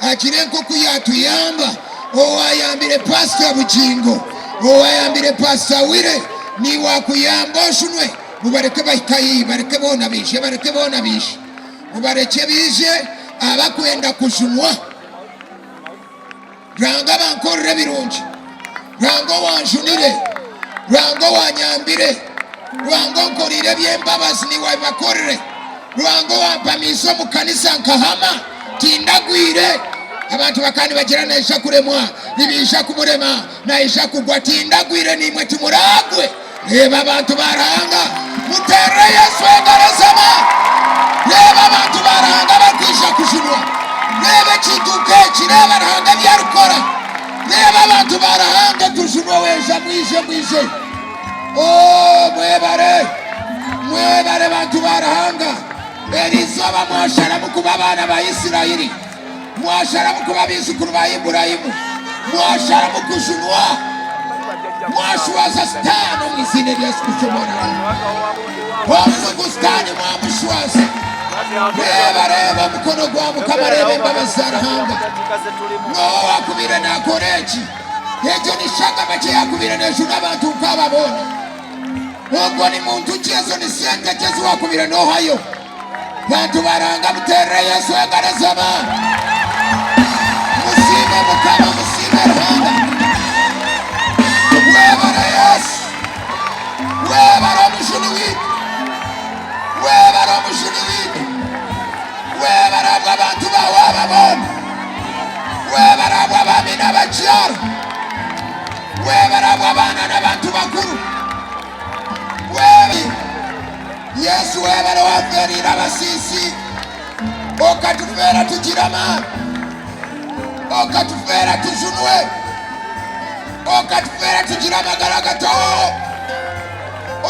agire nk'oku yaatuyamba. Owaayambire Paasita Bugingo, owaayambire Paasita Wire, naiwe akuyambe ojunwe. Mubareke bahike haihi, bareke boona baije, bareke boona baije. Mubarekye baije abakwenda kujunwa. Ruhanga abankorera ebirungi, Ruhanga owanjunire, Ruhanga owanyambire, Ruhanga onkoreire eby'embabazi niiwe abibakorire, Ruhanga owampamiize omu kanisa nkahama tindagwire. Abantu bakaba nibagira naija kuremwa, nibiija kumurema, naija kugwa, tindagwire naimwe timuragwe. Reeba abantu ba Ruhanga, muteerere Yesu engaro z'amaani. Reeba abantu ba Ruhanga abarikwija kujunwa. Reeba ekintu nk'eki, reeba Ruhanga ebi arikukora. Reeba abantu ba Ruhanga tujunwe weija mwije mwije. Oo mwebare, mwebare bantu ba Ruhanga. Eri izooba mwasharamu kuba abaana ba Isirayiri. Mwasharamu kuba baijukuru ba Iburahimu. Mwasharamu kujunwa. Mwashwaza Sitaane omu iziina erya Yesu Kristo Omwana wa Ruhanga. Omuzigu Sitaane mwamushwaza. Reeba, reeba omukono gwa Mukama, reeba embabazi za Ruhanga. N'oha owaakubaire naakora eki? Egyo ni shagama ki eyaakubaire neejuna abantu nk'aba boona? Ogwo ni muntu ki ezo ni sente ki ezi wakubire nohayo? Bantu baranga muterere Yesu engaro ez'amaani. Musiime Mukama, musiime Ruhanga. Webare Yesu, webare omujuni witu, webare omujuni witu, webare ahabw'abantu bawe aba boona, webare ahabw'abaami n'abakyara, webare ahabw'abaana n'abantu bakuru. Webare Yesu, webare owaferiire abasiisi, okatufeera tugire amaani, okatufeera tujunwe, okatufeera tugire amagara agatahwaho,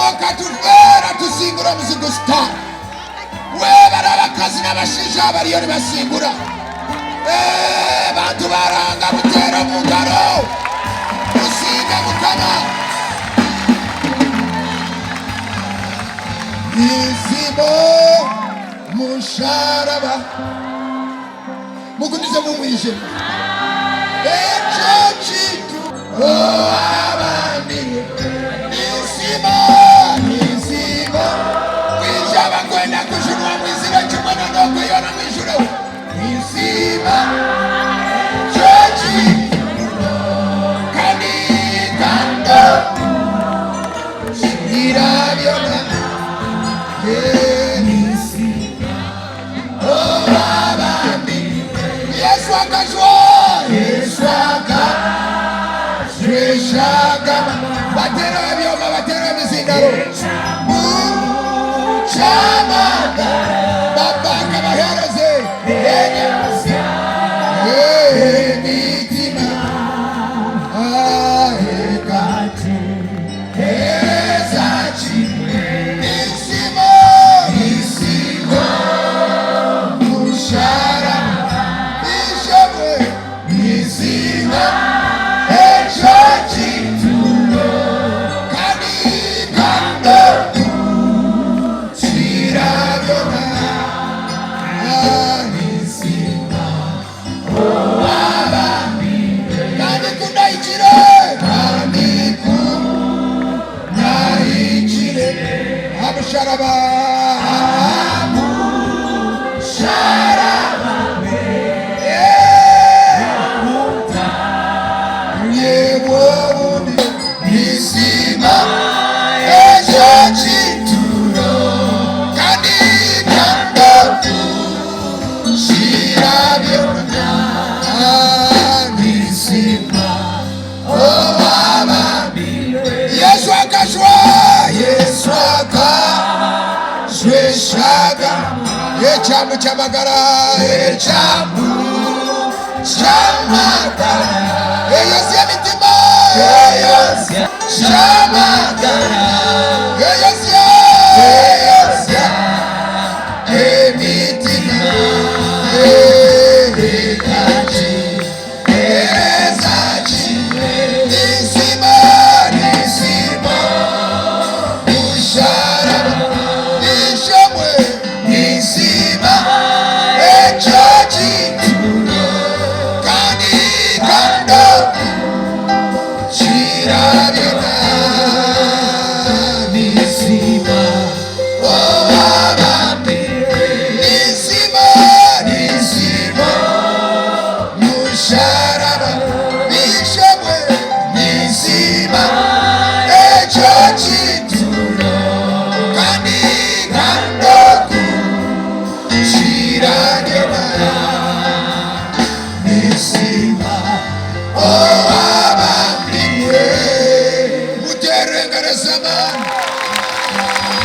okatufeera tusingure omuzigu Sitaane. Webare abakazi n'abashaija abariyo nibasingura. Eh, bantu ba Ruhanga muteere omu ngaro, musiime Mukama. Izimo musharaba mugumize mumwije ekyo kintu abandi nisima nisima mwije abakwenda kujunwa mwizire kimwe nonokweyona mwijureho nisima ekyo kintu kandi kando shirabyona Yesu akajwa Yesu akajweshagama batera ebyoma batera emizindaro mukyamaga baba akabahereze emitima aheka Kandi kundahikire kandi kundahikire aha musharaba aha musharaba yebwe obundi nisiima ekyo kituro kandi kandi Shirabyona nisima Yesu akajwa Yesu akajweshaga ekyambu kyamagara ekyambu kyamagara eyozya emitima eyozya kyamagara eyozya eyozya Emitima Mutere engaro z'amaani.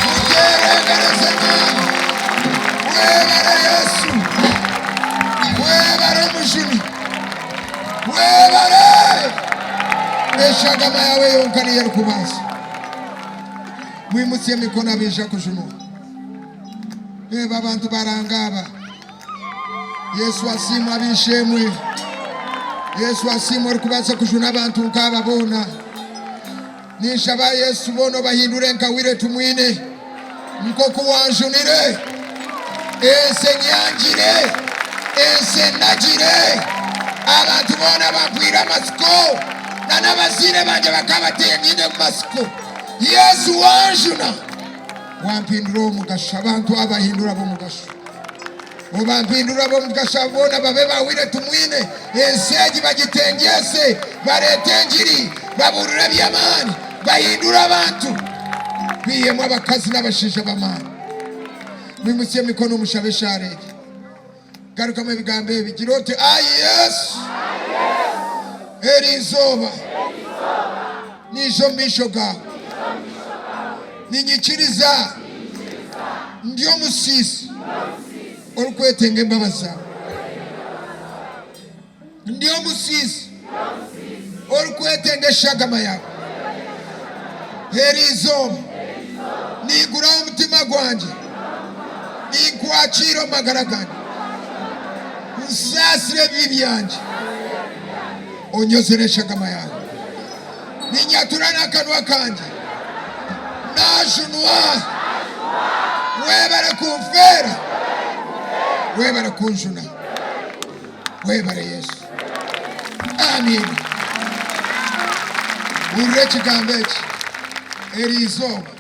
Mutere engaro z'amaani. Webare Yesu. Webare Omujuni. Webare. Eshagama yawe yonka niyo erikubaasa. Mwimutsye emikono abaija kujunwa. Reeba abantu baranga aba. Yesu asiimwe ab'eishe-emwe. Yesu asiimwe orikubaasa kujuna abantu nk'aba boona. Ninshaba Yesu boona obahindure nka Willy Tumwine nk'oku wanjunire. Ensi enyangire, ensi enagire, abantu boona bampwire amatsiko, n'abazaire bangye bakaba bataine matsiko. Yesu wanjuna wampindura ow'omugasho abantu abahindura ab'omugasho obampindura ab'omugasho abo boona babe bawire tumwine ensi egi bagitengyese bareete engiri babuurire eby'amaani bahindure abantu bihemu abakazi n'abashaija b'amaani mwimutsye emikono mushabe eshaara egi Garukamu ebigambo ebi, gira oti, Ai Yesu, eri izooba niija omu maisho gaawe, niinyikiriza ndi omusiisi orikwetenga embabazi zaawe. Ndi omusiisi orikwetenga eshagama yaawe. Eri izooba niiguraho omutima gwangye, ninkwakiira omu magara gangye. Nsaasira ebibi byangye, onyoze n'eshagama yaawe. Ninyatura n'akanwa kangye, naajunwa. Webare kunfeera, webare kunjuna. Webare Yesu. Amiina. Hurira ekigambo eki eri izooba.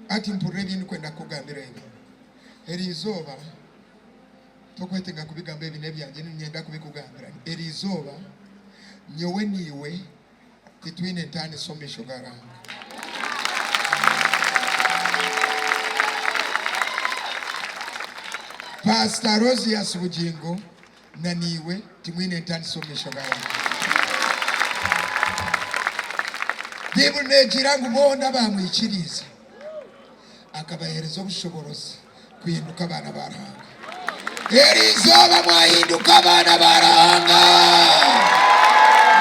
Hati mpurira ebi ndikwenda kukugambira ebi. Eri izooba tokwetenga kubigamba ebi n'ebyangye niinyenda kubikugambira. Eri izooba nyowe naiwe Titwine ntaaniso omu maisho ga Ruhanga. Pastor Aloysius Bugingo na naiwe timwine ntaaniso omu maisho ga Ruhanga. Baibuli neegira ngu boona abaamwikiriize akabaheereza obushoboorozi kuhinduka abaana ba Ruhanga. Eri izooba mwahinduka abaana ba Ruhanga.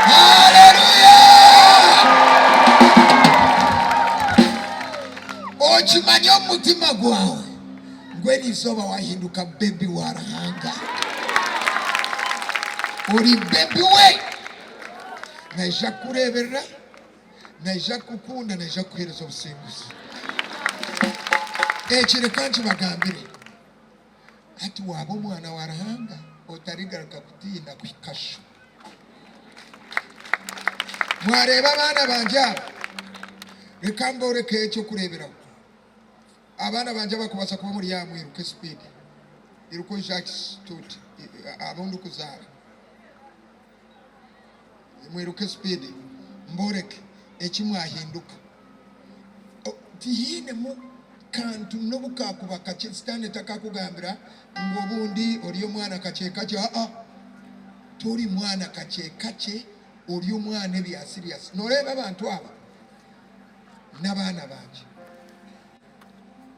Haleluya! Okimanye omu mutima gwawe ngu eri izooba wahinduka bebi wa Ruhanga. Ori bebi we. Naija kukureeberera. Naija kukukunda, naija kukuheereza obusinguzi. Eki reka nkibagambire, hati waaba omwana wa Ruhanga, otarigaruka kutiina kuhika sho. Mwareeba abaana bangye aba? Reka mbooreke eky'okureeberaho. Abaana bangye abarikubaasa kuba omuri aha mwiruke sipiidi, iruka oije aha kituuti, abu ndikuzaara. Mwiruke speed mboreke eki mwahinduka. Tihainemu kantu nobu kakuba kakye sitaane takakugambira ngu obundi ori omwana kakye kakye aa tori mwana kakye kakye ori omwana ebya serious. Noreeba abantu aba nabaana bangye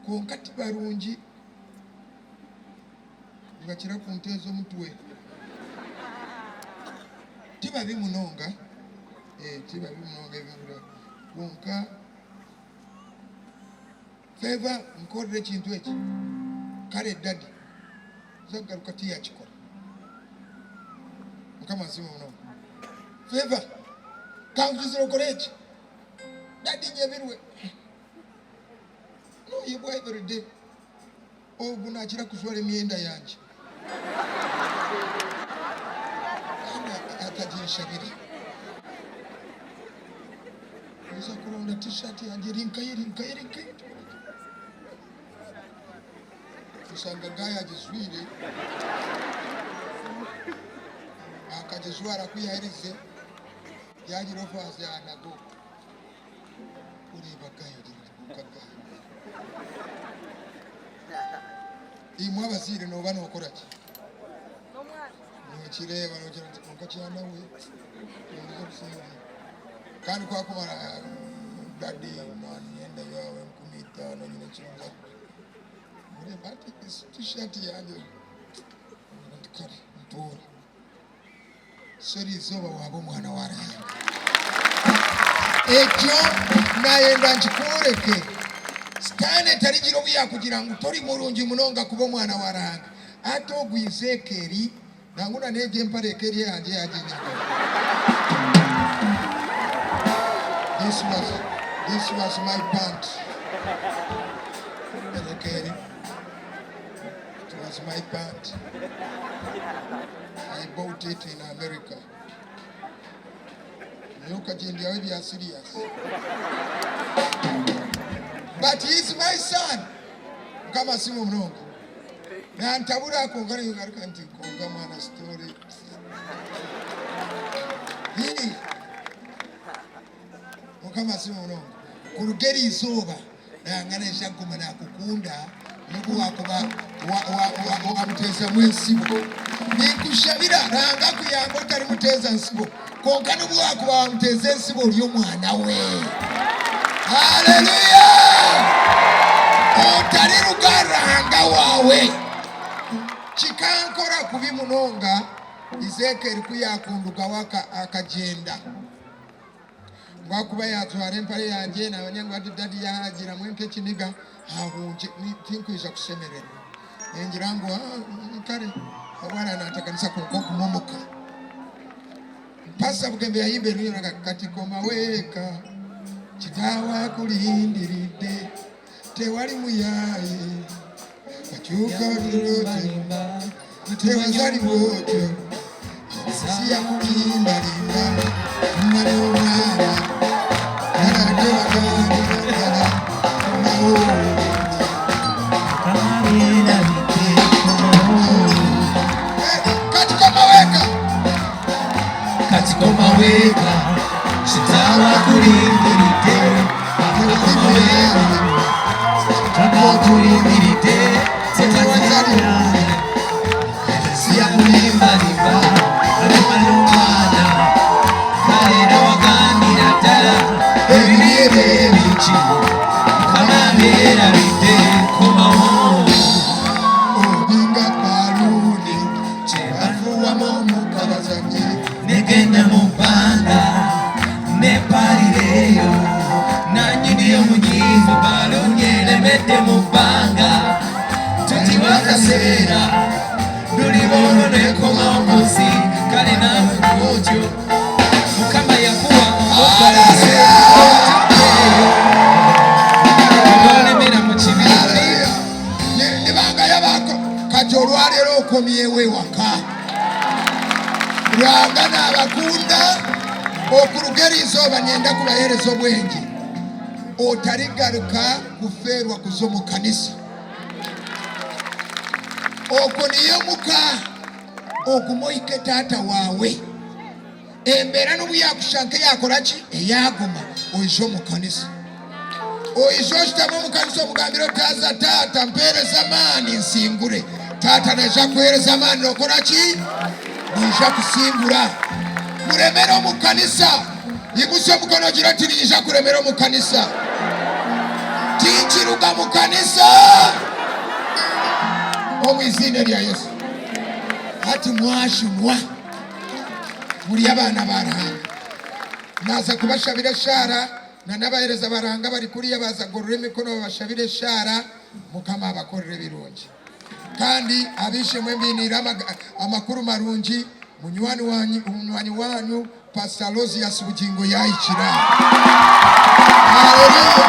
kwonka tibarungi Nibakira kunteeza omutwe. Ti babi munonga, ti babi munonga ebintu kwonka Favour nkorera ekintu eki kare daddy kuza kugaruka tiyakikora. Mukama asiimwe munonga. Favour kankugizire okore eki daddy nyebirwe. Noyebwa everyday. Ogu nakira kujwara emyenda yangye kandi ataginshabire. Oza kuronda t-shirt yangye eri nkahi eri nkahi eri nkahi oshanga guy agijwire akagijwara ku yaherize yagira ofu yanaga okwo oreeba guy ogira oti kwonka guy. Imwe abazaire nooba nookora ki? Nookireeba noogira oti kwonka kyana we ninguza obusingye. Kandi ku akumara dadi emyenda yaawe 5000 nyine eki nza Oreeba ati tishaati yangye ogira oti kare ntuure. So eriizooba waaba omwana wa Ruhanga. Ekyo naayenda nkikworeke. Sitaane tarigira obu yaakugira ngu tori murungi munonga kuba omwana wa Ruhanga. Hati ogwize eka eri, nangwa na n'egyo empare eka eri eyangye yaaginyaga. This was, this was my pant. Eka eri. It was my pant. I bought it in America. Naye okagyendyaho ebya serious. But he is my son. Mukama asiimwe munonga. Nantabura kwonka ningaruka nti kwonka mwana story. Hii. Mukama asiimwe munonga. Kuruga eri izooba Ruhanga naija kuguma nakukunda n'obu wakuba wamuteezamu entsibo. Ninkushabira Ruhanga akuyambe otarimuteeza ntsibo kwonka n'obu wakuba wamuteeza entsibo ori omwana we. Haleluya! Otariruga ahari Ruhanga waawe. Kikankora kubi munonga Ezekiel ku yakundugaho akagyenda. Ngu ahakuba yaajwara empare yangye, naamanya ngu hati dadi yaagiramu nk'ekiniga, ahungye, tinkwija kushemererwa. Ningira ngu kare obu araananteganisa kwonka ogume omuka. Pasita Bugembe yayimba erunyoro ati, Kati komawo eka, kitaawo akulindiridde, tewali muyaaye, wakyuka otyo, tewazalibwa otyo, ensi yakulimbalimba, mwana omwana, ddala komawo. Kati komawo eka. Kati komawo eka, kitaawo akulindiridde, Negenda mu bbanga nepalireyo nanyini omunyiivu balungi elemedde mu bbanga tutiwa akaseera luliba olwo nekomawo mu nsi kale naawe bwotyo mukama yakuwa olemera mu kibi nibanga yabako kati olwaleero okomyewo ewaka Ruhanga nabakunda okuruga erizooba niinyenda kubaheereza obwengye otarigaruka kufeerwa kuza omu kanisa okwo niyo omuka ogume ohike taata waawe embeera n'obu yaakushusha nk'eyaakora ki eyaaguma oije omu kanisa oije oshutame omu kanisa omugambire oti haza taata mpeereza amaani nsingure taata naija kukuheereza amaani nookora ki noija kusingura muremere omu kanisa imutsya omukono ogire oti niinyija kuremera omu kanisa tinkiruga mu kanisa omu iziina rya Yesu hati mwajunwa Muri abaana ba Ruhanga. Naaza kubashabira eshaara, na n'abaheereza ba Ruhanga abari kuriya baaza kugorora emikono babashabire eshaara, Mukama abakorere ebirungi. Kandi ab'eishe-emwe mbainiire amakuru marungi, munywani wanyu, munywani wanyu Pastor Aloysius Bugingo yaahikire aha. Haleluya!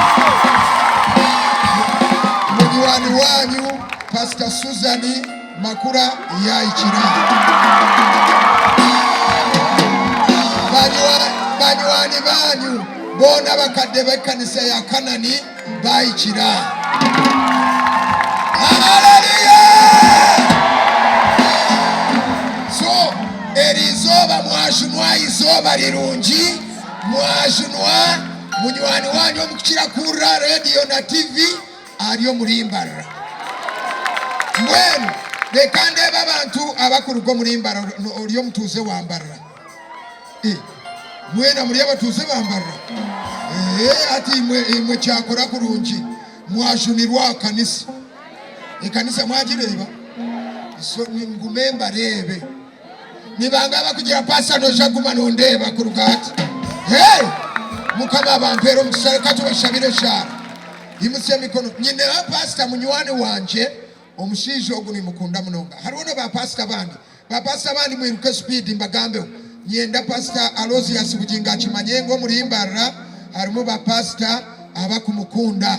Munywani wanyu Pastor Susan Makura yaahikire aha. Banywani baanyu boona abakadde b'ekanisa ya Kanani baahikire aha. Haleluya! So eri izooba mwajunwa izooba rirungi, mwajunwa munywani waanyu omukukira kuhurira rediyo na tivi ari omuri Mbarara. Mbwenu reka ndeebe abantu abakuruga omuri Mbarara, ori omutuuze wa Mbarara. Eh, mwena muri abatuuze ba Mbarara? Eh, hati imwe, imwe kyakora kurungi mwajunirwa aha kanisa. Ekanisa mwagireeba? So ningume mbareebe. Nibanga abakugira pastor noija kuguma nondeeba kuruga hati. Hey! Mukama abampeere omugisha reka tubashabire eshaara. Imutsya emikono. Nyineho pastor munywani wangye omushaija ogu nimukunda munonga. Hariho na ba pastor abandi. Ba pastor abandi mwiruke speed mbagambeho. Nyenda pastor Aloysius Bugingo akimanye ngu omuri Mbarara harimu ba pastor abakumukunda.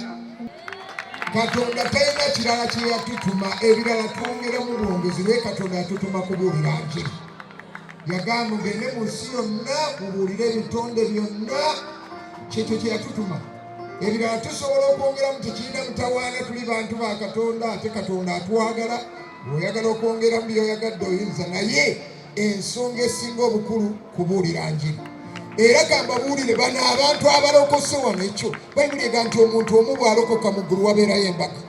Katonda talina kirala kyeyatutuma, ebirala twongeremu bwongezi naye Katonda yatutuma kubuulira njiri. Yagamba mugende mu nsi yonna mubuulire ebitonde byonna, kyekyo kye yatutuma. Ebirala tusobola okwongeramu, tekirina mutawaana, tuli bantu ba Katonda ate Katonda atwagala. Bw'oyagala okwongeramu by'oyagadde oyinza, naye ensonga esinga obukulu kubuulira njiri. Era kambabuulire bano abantu abalokose wano, ekyo Bayibuli egamba nti omuntu omu bw'alokoka mu ggulu wabeerayo embaga.